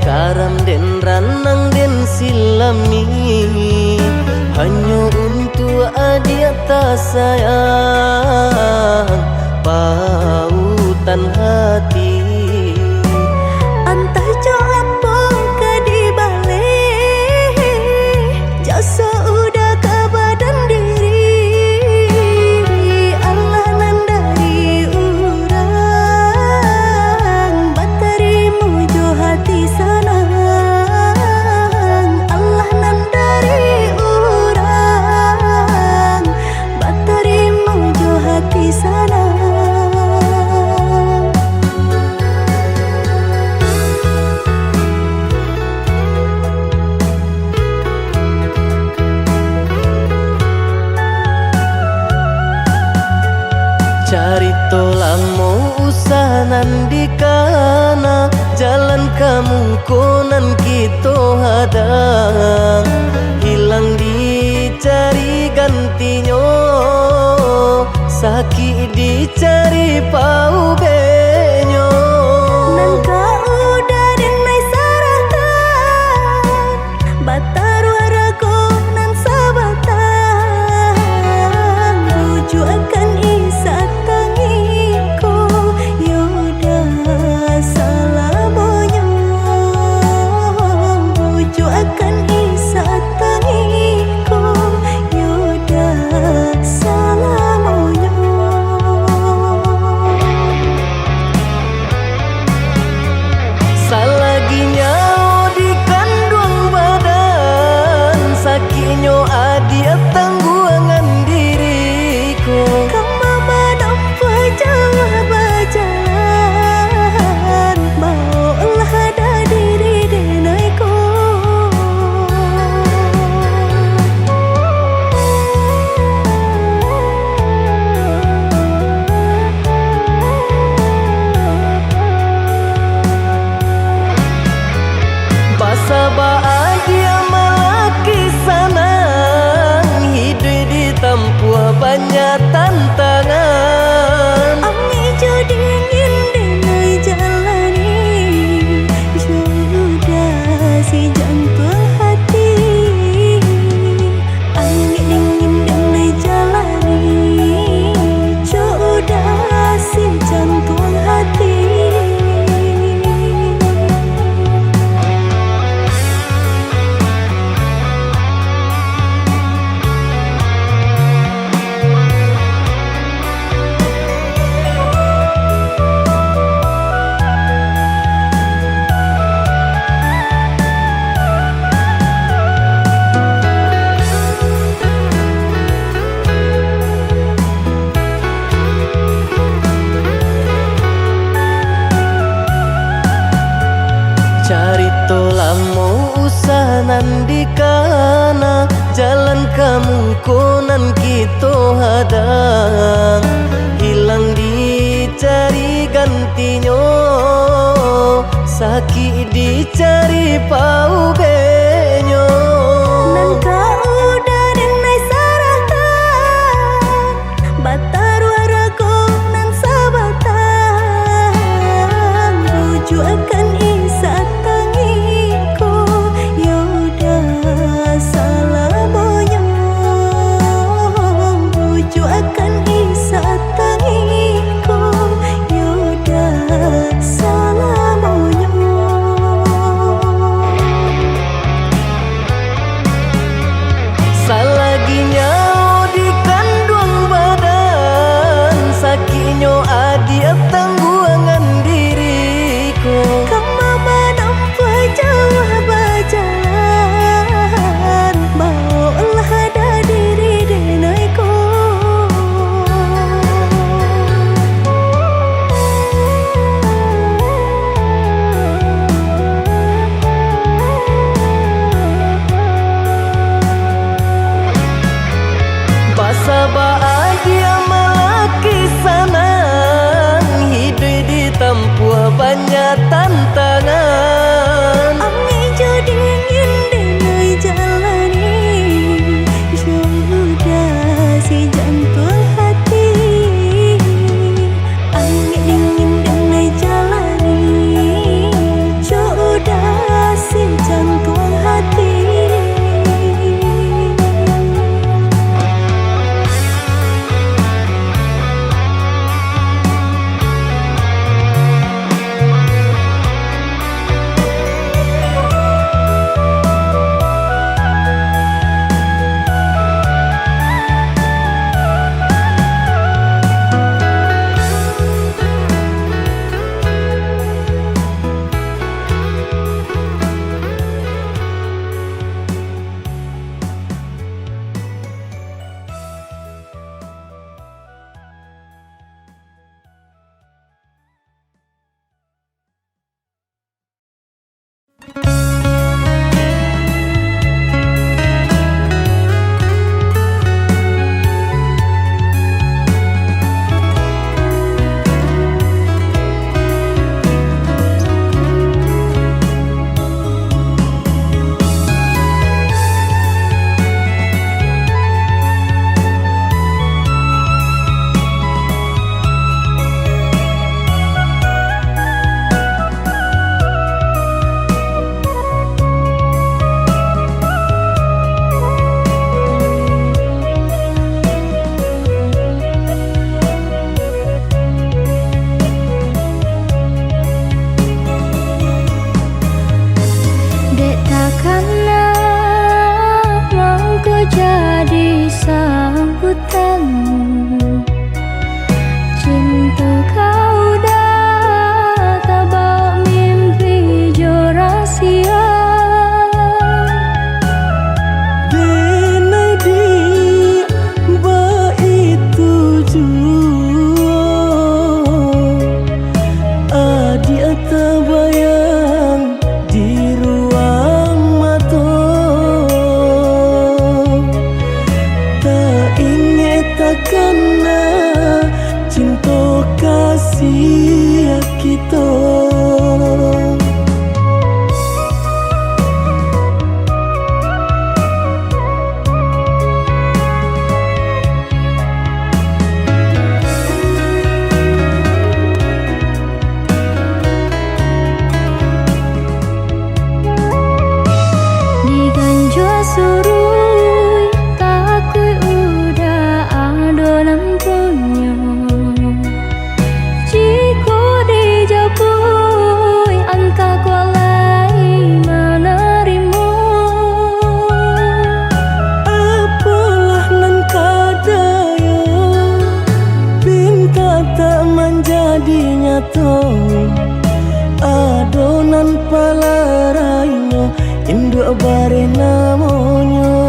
Garam den ranang den silami, hanyo untuak adiak tasayang, pautan hati. Antah jo apo ka dibaleh, jaso uda ka badan diri. Alah nan dari urang, batarimo jo hati sanang. Alah nan dari urang, batarimo jo hati sanang. Carito lamo usah nan dikana, jalan ka muko nan kito hadang. Hilang dicari gantinyo, sakik dicari paubenyo. Nan ka uda den lai sarahkan, bataruah rago nan sabatang. Bujuakan isak tangiko, yo uda salamonyo. Bujuakan isak tangiko, yo uda salamonyo. Salagi nyawo di kanduang badan, sakiknyo adiak tangguangan diri ko. Ka ma manampuah jauah bajalan, baoklah dah diri denai ko. Basaba adiak malaki sanang, hiduik ditampuah banyak tantangan. Angek jo dingin den lai jalani, jo uda si jantuang hati. Angek dingin den lai jalani, jo uda si jantuang hati. Carito lamo usah nan dikana, jalan ka muko nan kito hadang. Hilang dicari gantinyo, sakik dicari paubenyo. Nan ka uda den lai sarahkan, bataruah rago nan sabatang. Bujuakan isak tangiko, yo uda salamonyo. Bujuakan isak tangiko, yo uda salamonyo. Salagi nyawo di kanduang badan, sakiknyo adiak tangguangan diri ko. Ka ma Bareh namonyo.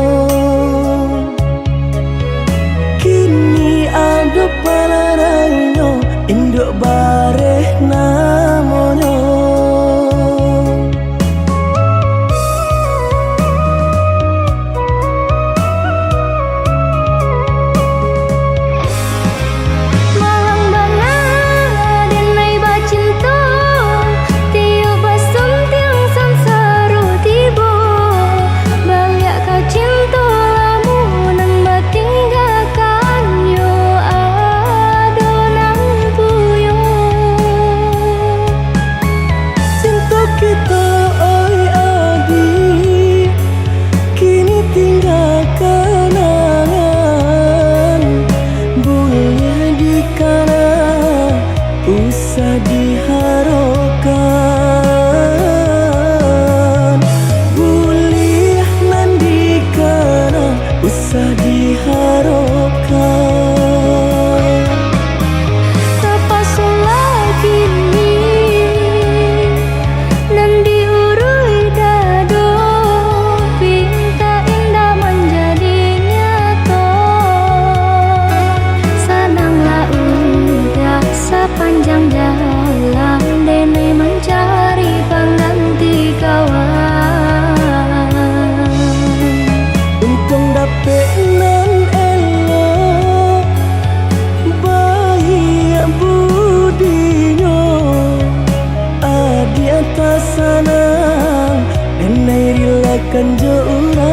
Kini ado palarainyo, induak bareh namonyo. Malang bana denai bacinto, tiok basuntiang sansaro tibo, baliak ka cinto lamo nan batinggakan jo adonan puyo. Cinto kito, oi adi, kini tingga kanangan, buliah dikana, usah diharokan, buliah nan dikana, usah diharokan. Tapasolah kini nan diuruih dado, pinta indak manjadi nyato. Sananglah urang sapanjang jalan, denai mancari pangganti kawan. Untuang dapek nan elok, baiak budinyo, adiak tasanang, denai rilakan jo urang.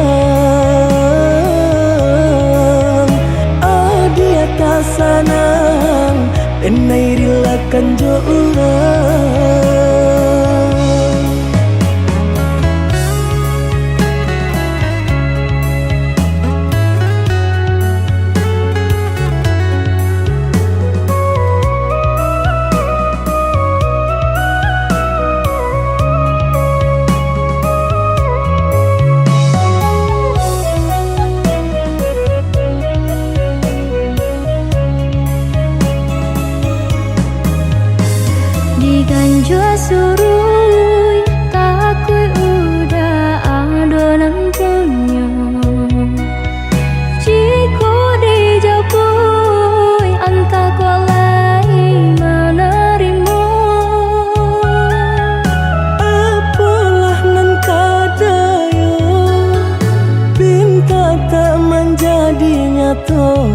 Adiak tasanang, denai rilakan jo urang. Diganjua suruik, takuik uda adonan punyo. Jikok dijapuik, antah kok lai manarimo. Apolah nan ka dayo, pinta tak manjadi nyato.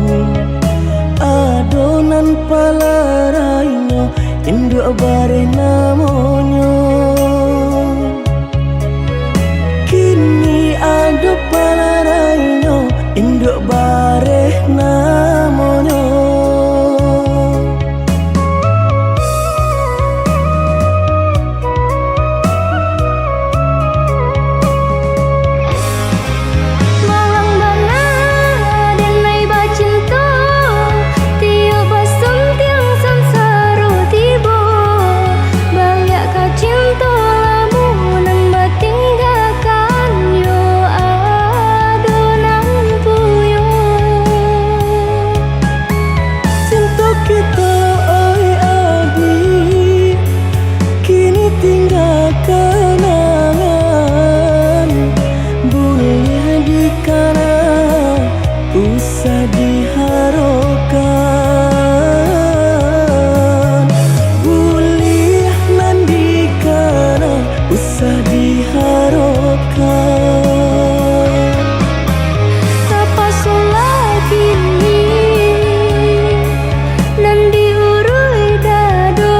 Adonan palarainyo, induak bareh namonyo. Kini ado palarainyo, induak bareh namonyo. Malang bana denai bacinto, tiok basuntiang sansaro tibo, baliak ka cinto lamo nan batinggakan jo adonan puyo. Cinto kito, oi adi, kini tingga kanangan, buliah dikana, usah diharokan, buliah nan dikana, usah diharokan. Tapasolah kini nan diuruih dado,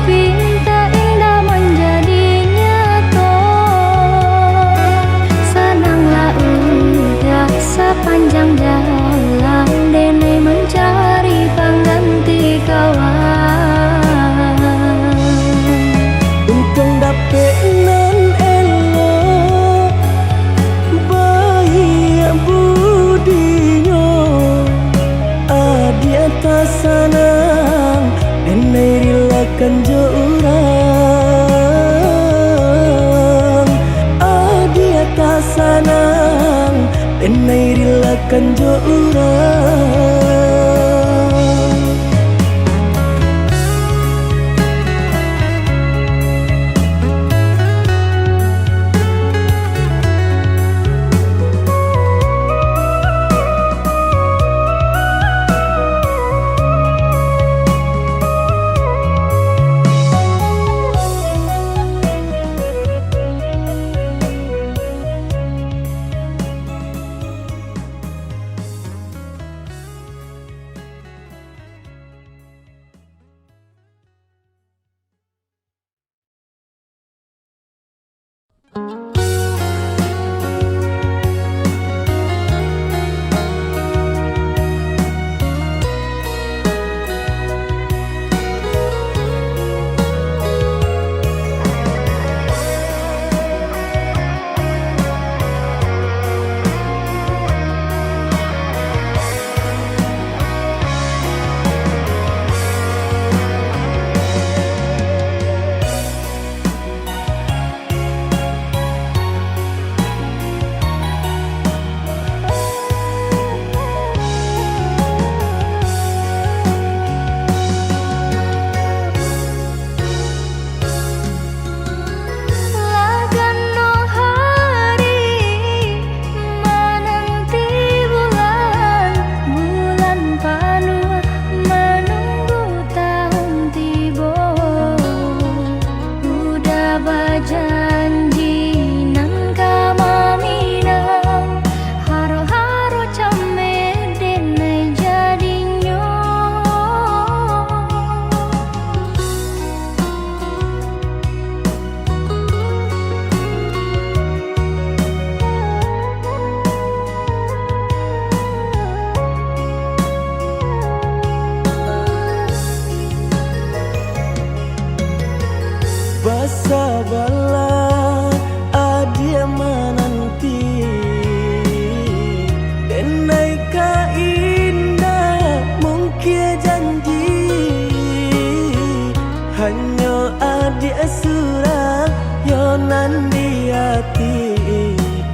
pinta indak manjadi nyato. Sananglah uda sapanjang jalan, denai mancari pangganti kawan. Untuang dapek nan elok, baiak budinyo, adiak tasanang, denai rilakan jo urang. Adiak tasanang, denai rilakan jo urang. Di ati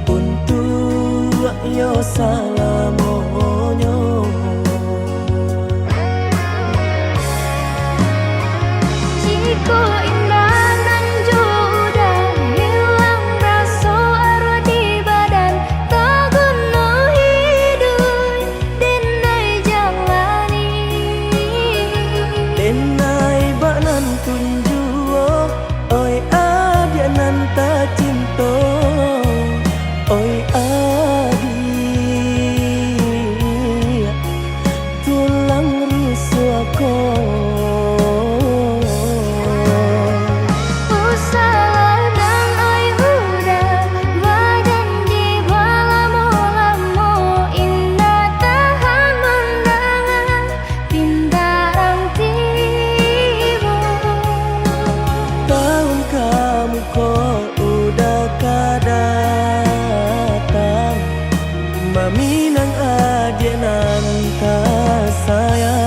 untuak yo salamonyo. Jikok indak nan jo udah, hilang raso arwah di badan, taguno hiduik denai jalani. Denai bak nan tun juo, oi adiak nan tacinto, oi adiak tulang rusuah ko. Usahlah nan oi udah, bajanji balamo-lamo, indak tahan mandanga pintarang tibo. Taun ka muko udah ka datang, maminang adiak nan tasayang.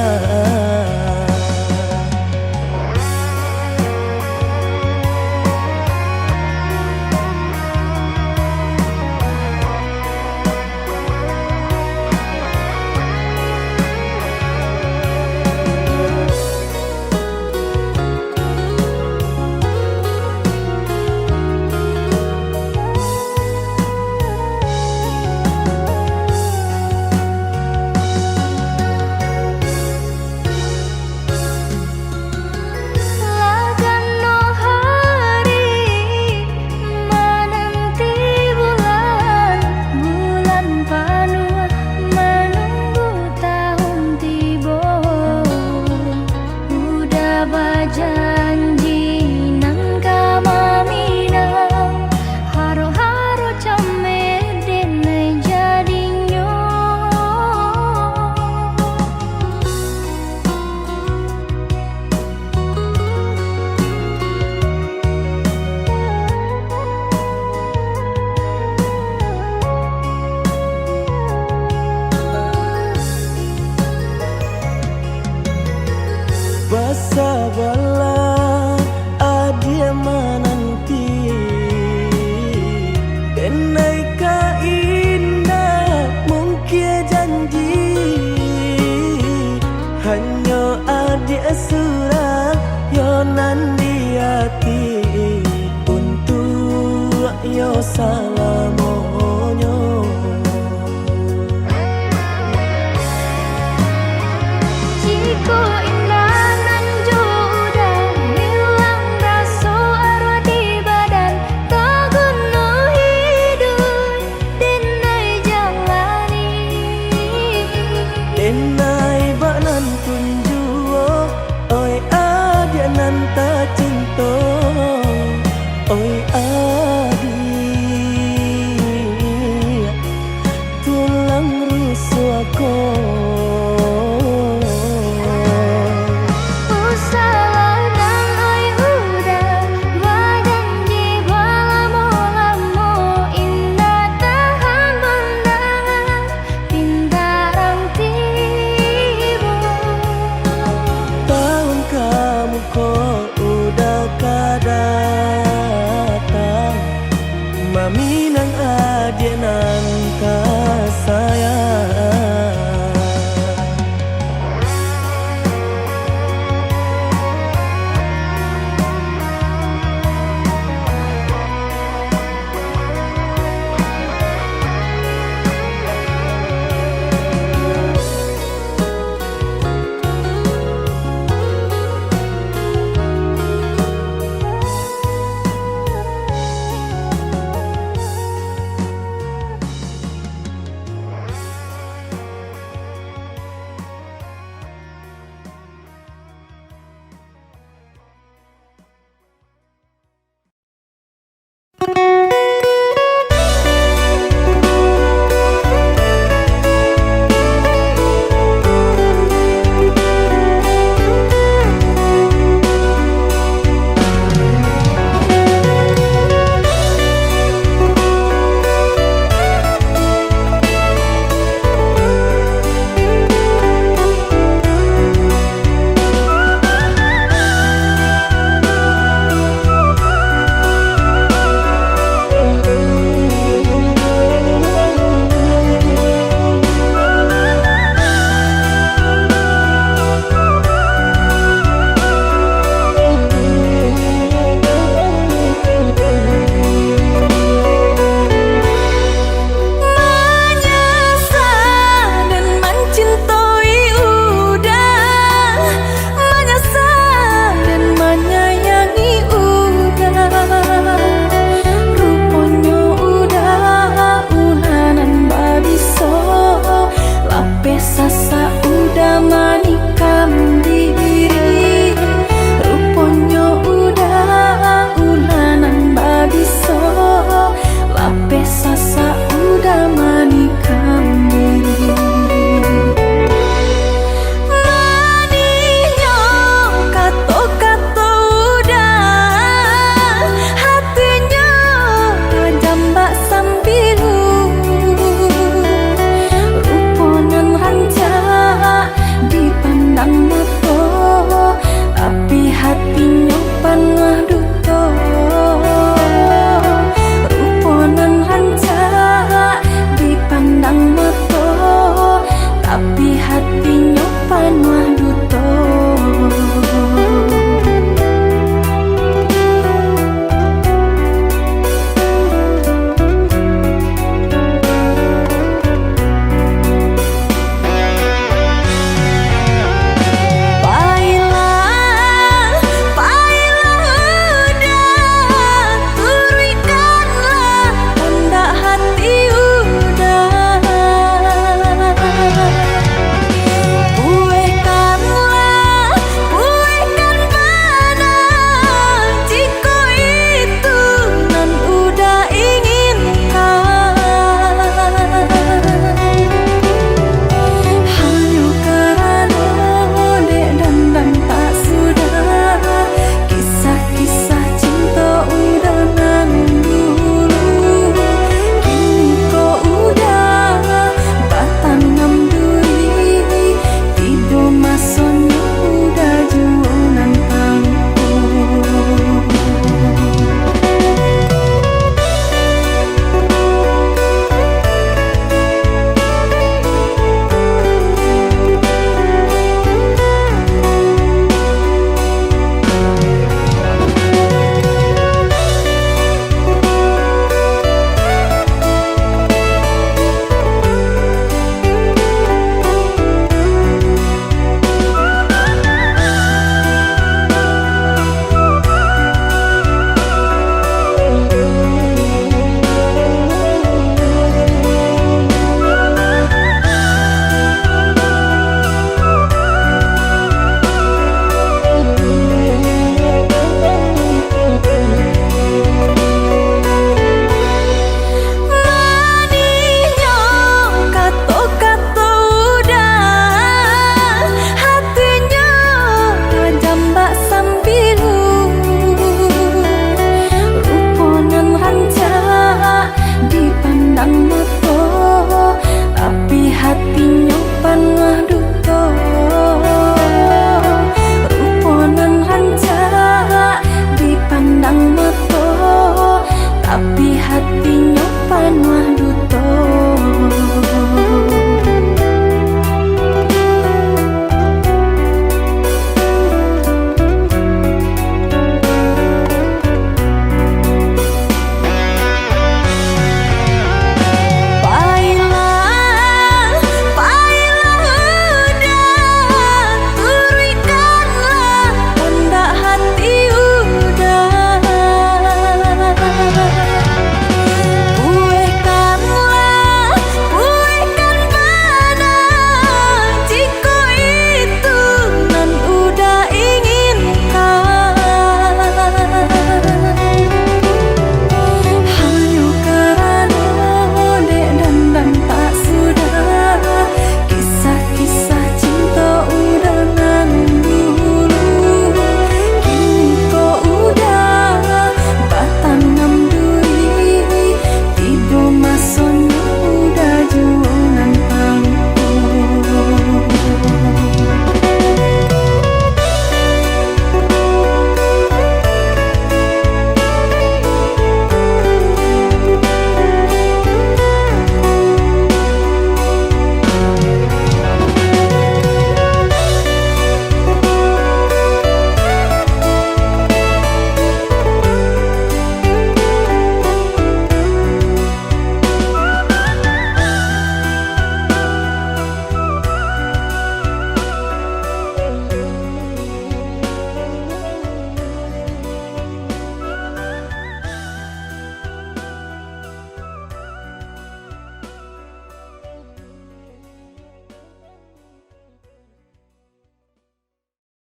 Lah ganok hari mananti bulan, bulan panuah manunggu tahun tibo. Udah bajanji nan ka maminang, haro-haro cameh denai jadinyo. Basabalah adiak mananti, denai ka indak mungkin janji, hanyo adiak surang yo nan di ati untuak yo salamonyo. Jikok indak nan jo udah, hilang raso arwah di badan, taguno hiduik denai jalani. Denai bak nan tun juo, oi adiak nan tacinto, oi adiak tulang rusuah ko. Usahlah nan oi udah, bajanji balamo-lamo, indak tahan mandanga pintarang tibo. Taun ka muko udah ka datang, maminang adiak nan tasayang.